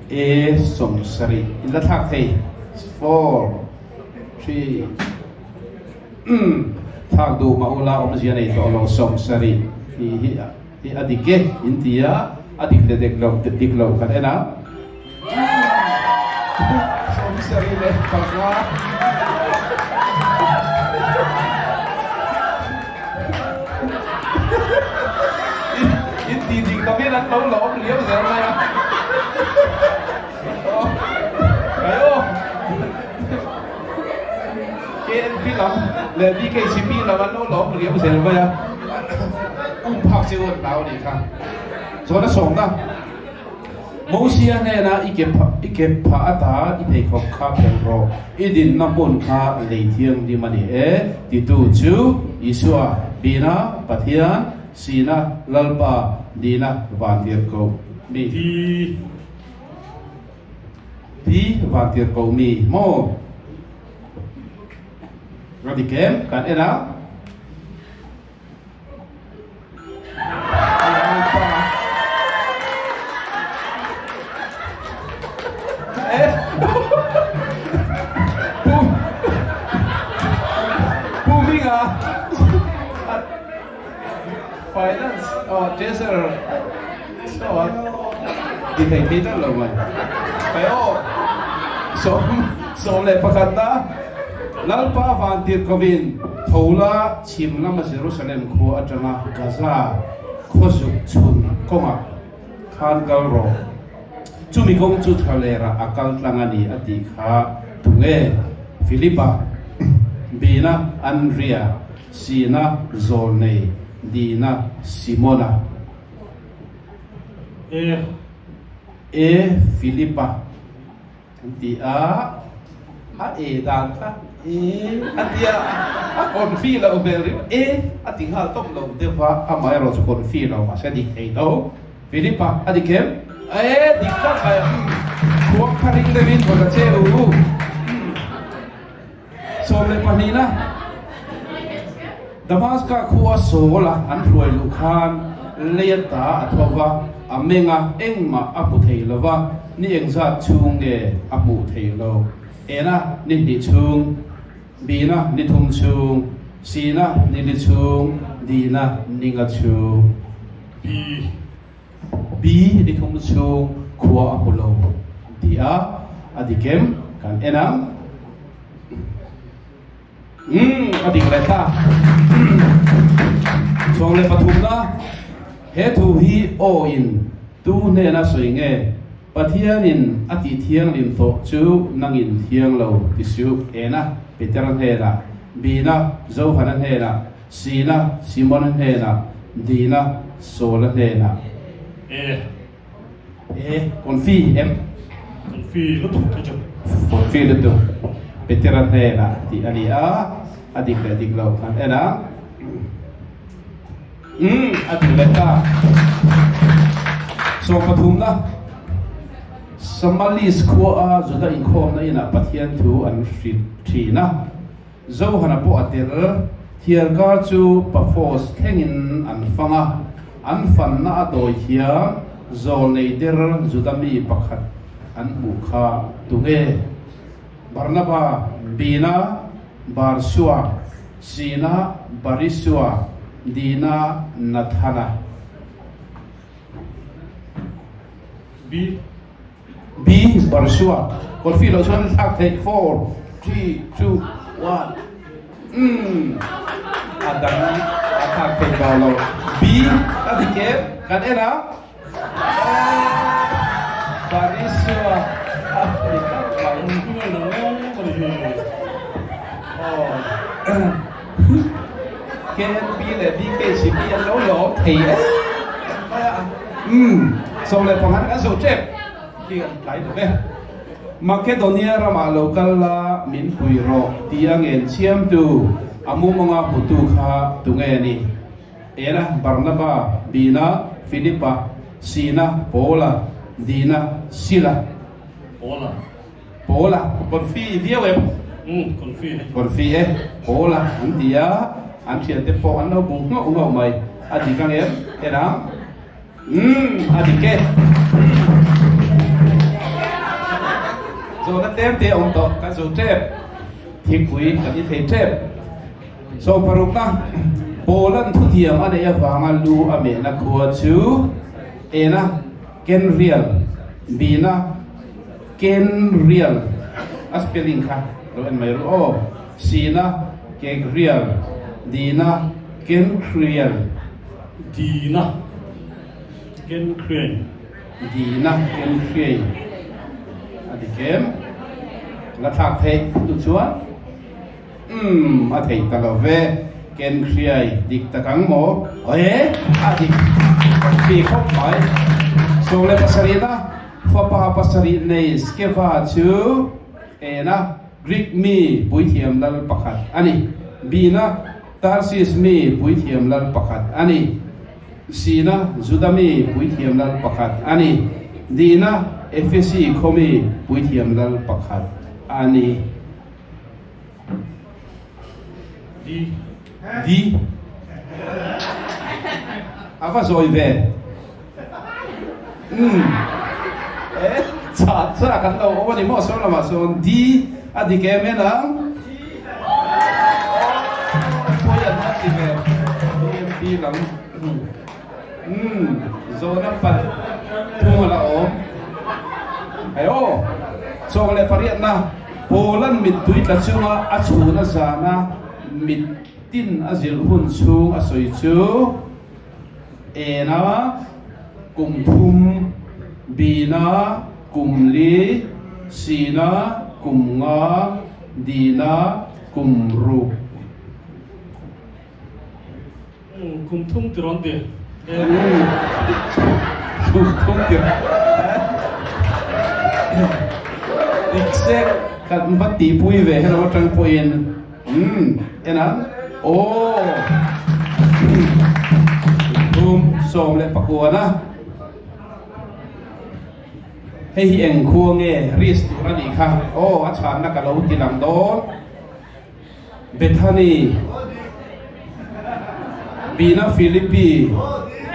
E 70 in la thlak thei. Four, three, umm thlak duh mah ula awmzia nei tawh lo 70 hi hi hi a dik e in ti a, a dik leh dik loh dik loh kan en a. 75. In ti dik lovin an lo la awm liau zel mai a. Kai aw. KNP lam leh BKCP lam an lo la awm liau zel mai a. Um phak chu an hlau a nih kha. Chuan a sawmna. Mosia hnena i ke i ke phah ata i pheikhawk kha phelh rawh, i dinna hmun kha lei thianghlim a ni e, titu chu Isua, Bina, Pathian, Sina, Lalpa, Dina, Vantirhkoh mi. Ti. Ti, Vantirhkoh mi maw? Ka dik em? Kan en a. Pu Hminga Finance oh Treasurer saw ti thei thei tak lo mai. Kai aw 11 na Lalpa Vantirhkovin Thola Chhim lama Jerusalem khua atanga Gaza khaw zuk chhun kawngah khan kal rawh. Chumi kawng chu thlalerah a kal tlang a ni a tih kha tunge? Philipa, Bina, Andria, Sina, Zawlnei, Dina, Simona. E. E. Philipa. An ti a, a e dan kha e a ti a, a confi loh hmel ringawt e a ti nghal tawp lo deuh va, amaherawh chu confi lo mahse a dik thei tho. Philip-a a dik em? E dik tak mai a, khuang kha ring deuhin rawn la che u. 12 na Damaska khua Saul-a an hruai luh khan lei ata a tho va, a meng a, engmah a hmu thei lo va, ni engzat chhung nge a hmuh thei lo? Ena ni hnih chhung, Bina ni thum chhung, Sina ni li chhung, Dina ni nga chhung. B. B ni thum chhung khua a hmu lo ti a, a dik em? Kan en ang. Umm, a dik leh ta. 13 na, he thu hi aw in tu hnena sawi nge? Pathianin a tih thianghlim tawh chu nangin thiang lo ti suh ena Petera hnenah, Bina, Johana hnenah, Sina, Simona hnenah, Dina, Saula hnenah. E. E, Confi em? Confi lutuk ka chu. Confi lutuk. Petera hnenah tih a ni a, a dik leh dik lo kan en a. Umm, a dik leh ta. 13 na. Samalis khuaa Juda inkhawmna inah Pathian thu an hrilh thin a. Johana pawh a tel. Thiarkar chu Paphos thlengin an fang a, an fanna a dawi hian zawlnei der Juda mi pakhat an hmuh kha tunge? Barnaba, Bina, Barsua, Sina, Barisua, Dina, Nathana. B. B. Barsua. Kawlfi loh chuan thlak theih 4, 3, 2, 1. Umm. A dang a thlak theih tawh lo. B. A dik em? Kan en a. Barisua. A ni tlat mai. KNP leh BKCP an lo lawm thei em mai a. Umm, 15 kan zo tep khi an tlai lo ve. Makedonia ramah lo kal la min pui rawh tia ngen chiamtu a mumanga hmutu kha tunge ni? Ena, Barnaba, Bina, Philipa, Sina, Paula, Dina, Sila. Paula. Paula, Confi viau em? Umm, Confi e. Confi e, Paula an ti a, an thiante pawh an lo bung nghauh nghauh mai. A dik ang em? En ang. Umm, a dik e. Zawhna tlem te a awm tawh, kan zo tep. Thingpui kan i thei tep. Sawmparukna, Paula'n thutiam a neih avanga lu a mehna khua chu ena Kenrial, Bina, Kenrial, a spelling kha lo en mai ru aw, Sina, Kegrial, Dina, Kenkhrial. Dina, Kenkhriai. Dina, Kenkhriai. A dik em? La thlak theih tu chuan? Umm, a theih ta lo ve. Kenkhriai, dik tak ang maw? E, a dik ti khawp mai. 17 na Fapa pasarih nei Skeva chu ena Greek mi puithiam lal pakhat a ni. Bina Tarsis mi puithiam lal pakhat a ni. Sina Juda mi puithiam lal pakhat a ni. Dina Efesi khaw mi puithiam lal pakhat a ni. D. D. A va zawi ve. Umm. E, chah chah kan lo awm a ni maw sawn lamah sawn D a dik em en ang. Pawi an la ti ve. BMP lam. Umm, zawhna pat thung a la awm. Hei aw, chawk leh pariatna Poland mittui tla chunga a chhuna zana mit tin a zilh hun chhung a sawi chu Ena kum thum, Bina kum li, Sina kum nga, Dina kum ruk. Kum thum ti rawn ti. Kum thum ti Exact kan va tihpui ve helo atang pawhin umm en ang aw kum 19 a hei hi eng khua nge risk tur a nih kha aw a chhanna ka lo ti lang dawn. Bethany, Bina Philippi,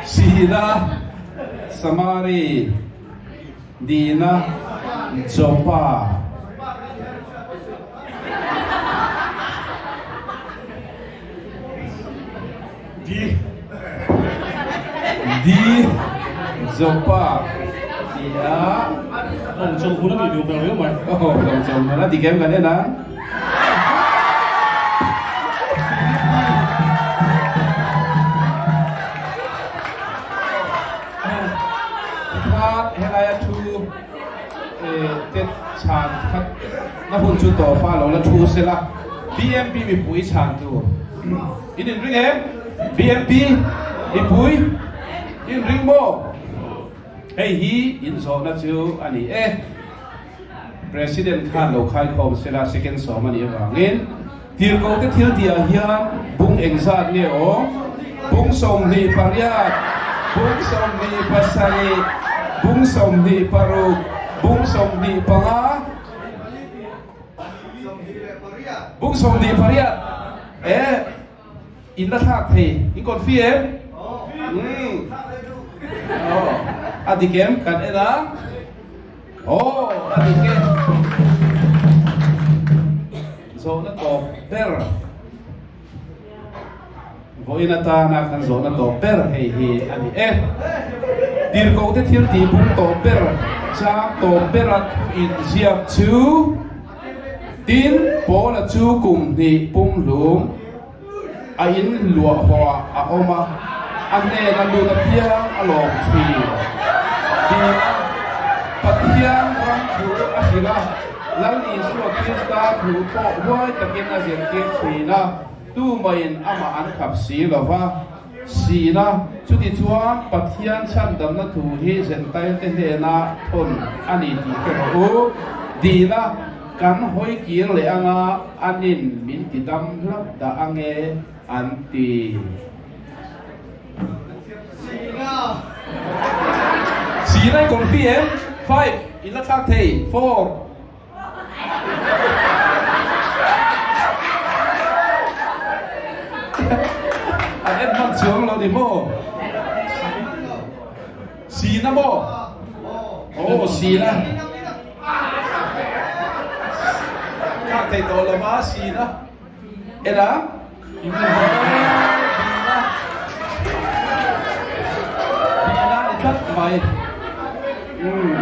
Sina, Samari, Dina, Joppa. D. D. Joppa tia. Lawng chawlh hun a nih duh hmel riau mai. Aw, lawng chawlh hun a dik em kan en a. Kha helaia thu te chhan khat na hun chu tawpa lo la thu sela BMP mipui chhan tur in inring em? BMP mipui inring maw? Hei hi inzawhna chu a ni e. President khan lo khaikhawm sela second sawm a nih avangin tirhkohte thil tihah hian bung engzat nge aw? Bung 28, bung 27, bung 26, Bung 25. Bung 28. E in la thlak thei. In confi em? Umm. Aw. A dik em? Kan en a. Aw, a dik e. Zawhna tawp ber. Vawiin atana kan zawhna tawp ber hei hi a ni e. Tirhkohte thil tih bung tawp ber, chang tawp bera thu inziak chu, Tin, Paula chu kum hnih pumhlum a in luah hawah a awm a, a hnena lut apiang a lawm thin. Tiin Pathian ram thu a hrilh a, Lal Isua Krista thu pawh huai takin a zirtir thin a, tumaiin amah an khap si lo va. Sina, chutichuan Pathian chhandamna thu hi Zentailte hnena thawn a ni tih hre rawh u. Dina, kan hawi kir leh anga anin min ti dam hlauh dah ange an ti. Sina i confi em? Five, in la thlak thei. Four. An en hman chuang lo ni maw? Sina maw? Aw sina. Thlak thei tawh lo ma sina. En a? Dina. Dina ni tlat mai. Umm.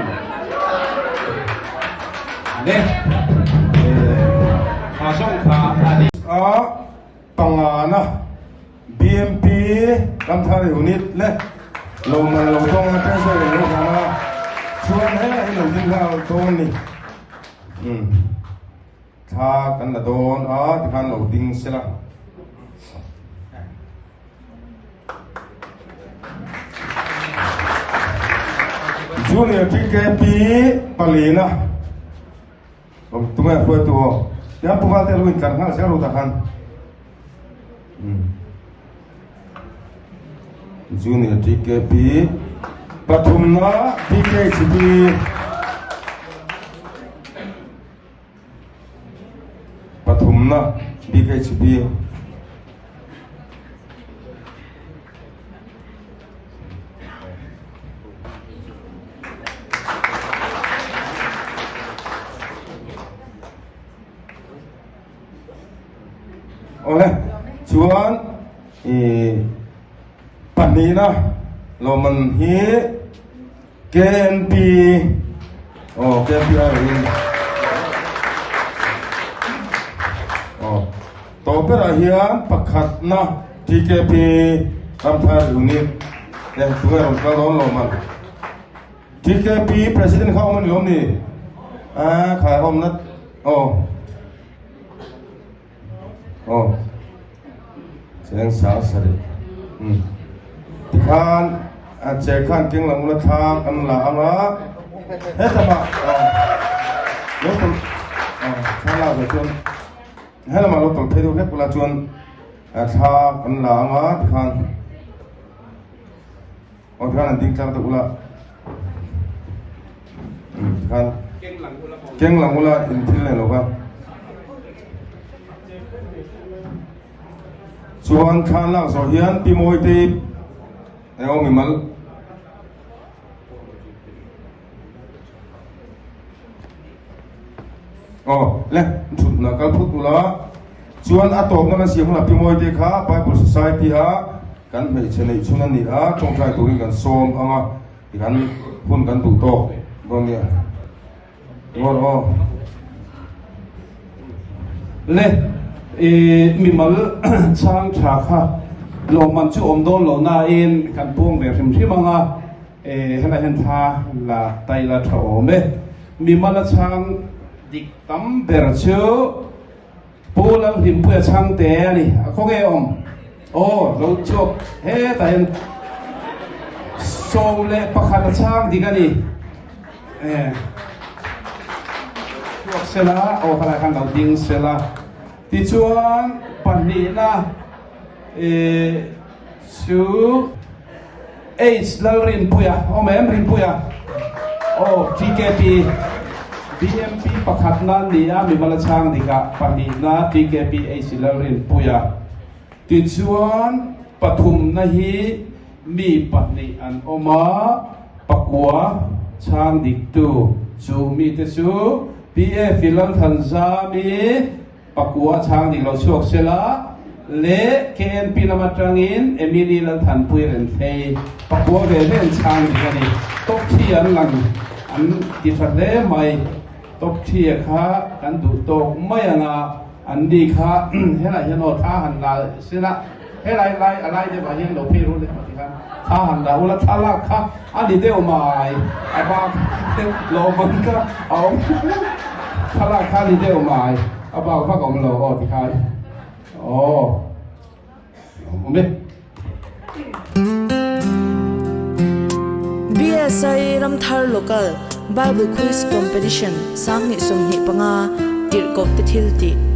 Le. Kha zawng kha a ni. A pangana BMP Ramthar Unit le lo man lo tawng a treasury lo hlan a chuan helai hi lo ding nghal dawn ni. Umm. Thla kan la dawn a tikhan lo ding se la. Junior TKP palina tunge hruaitu aw tiang puval te lo intlar nghal zel ru ta khan. Junior TKP pathumna TKHP Pathumna BKHP Awle chuan ih pahnihna lawmman hi KNP aw KNP ai awhin aw tawh berah hian pakhatna TKP Ramthar Unit te tunge rawn kal dawn lo man TKP President kha awm a ni lawm ni a khai awmna aw Aw cheng sang sarih umm tikhan a che khan keng lam ula thla kan la ang a hetlama lo tawlh thla lak ve chuan helama lo tawlh phei deuh hlek ula chuan thla kan la ang a tikhan aw tikhan an ding tlar deuh ula tikhan keng lang ula in thil nei lo va chuan thla lak zawh hian pi mawi te eng awm mimal aw le thut na kal phut ula chuan a tawpna kan siam hunah pi mawi te kha bible society a kan hmeichhe neih chhun a ni a tawngtai turin kan sawm ang a Tikhan hun kan duh tawk dawn nia. Ngawr aw. Le, i mimal chhang tha kha lawmman chu awm dawn lo nain kan puang ve hrim hrim ang a, e helai hian thla la tai la tha awm e. Mimal a chhang dik tam ber chu Pu Lalhlimpuia chhangte a ni. A khaw nge awm? Aw, lo chhuak hetah hian 11 a chhang dik a ni. E, chhuak sela, aw khalai khan lo ding sela. Tichuan pahnihna e, chu H Lalrinpuia, awm em Rinpuia? Aw TKP BMP pakhatna an ni a, mimal a chhang dik ah pahnihna TKP AC Lalrinpuia. Tichuan pathumna hi mi pahnih an awm a, pakua chhang diktu chu mite chu PA Filalthanzami, Pakua chhang dik lo chhuak se la, leh KNP lam atangin Emily Lalthanpui Renthlei pakua ve ve an chhang dik a ni. Top thi an lang an ti tha hle mai. Top thi a kha kan duh tawk mai ang a, an ni kha helai hian aw thla han la se la, helai lai a lai deuhah hian lo phei ru leh maw tikhan thla han la ula thlalak kha a ni deuh mai a bak lawmman kha a awm thlalak kha a ni deuh mai a bak vak awm lo aw tikhan aw awm e. BSI Ramthar Local Bible Quiz Competition 2025 Tirhkohte Thiltih.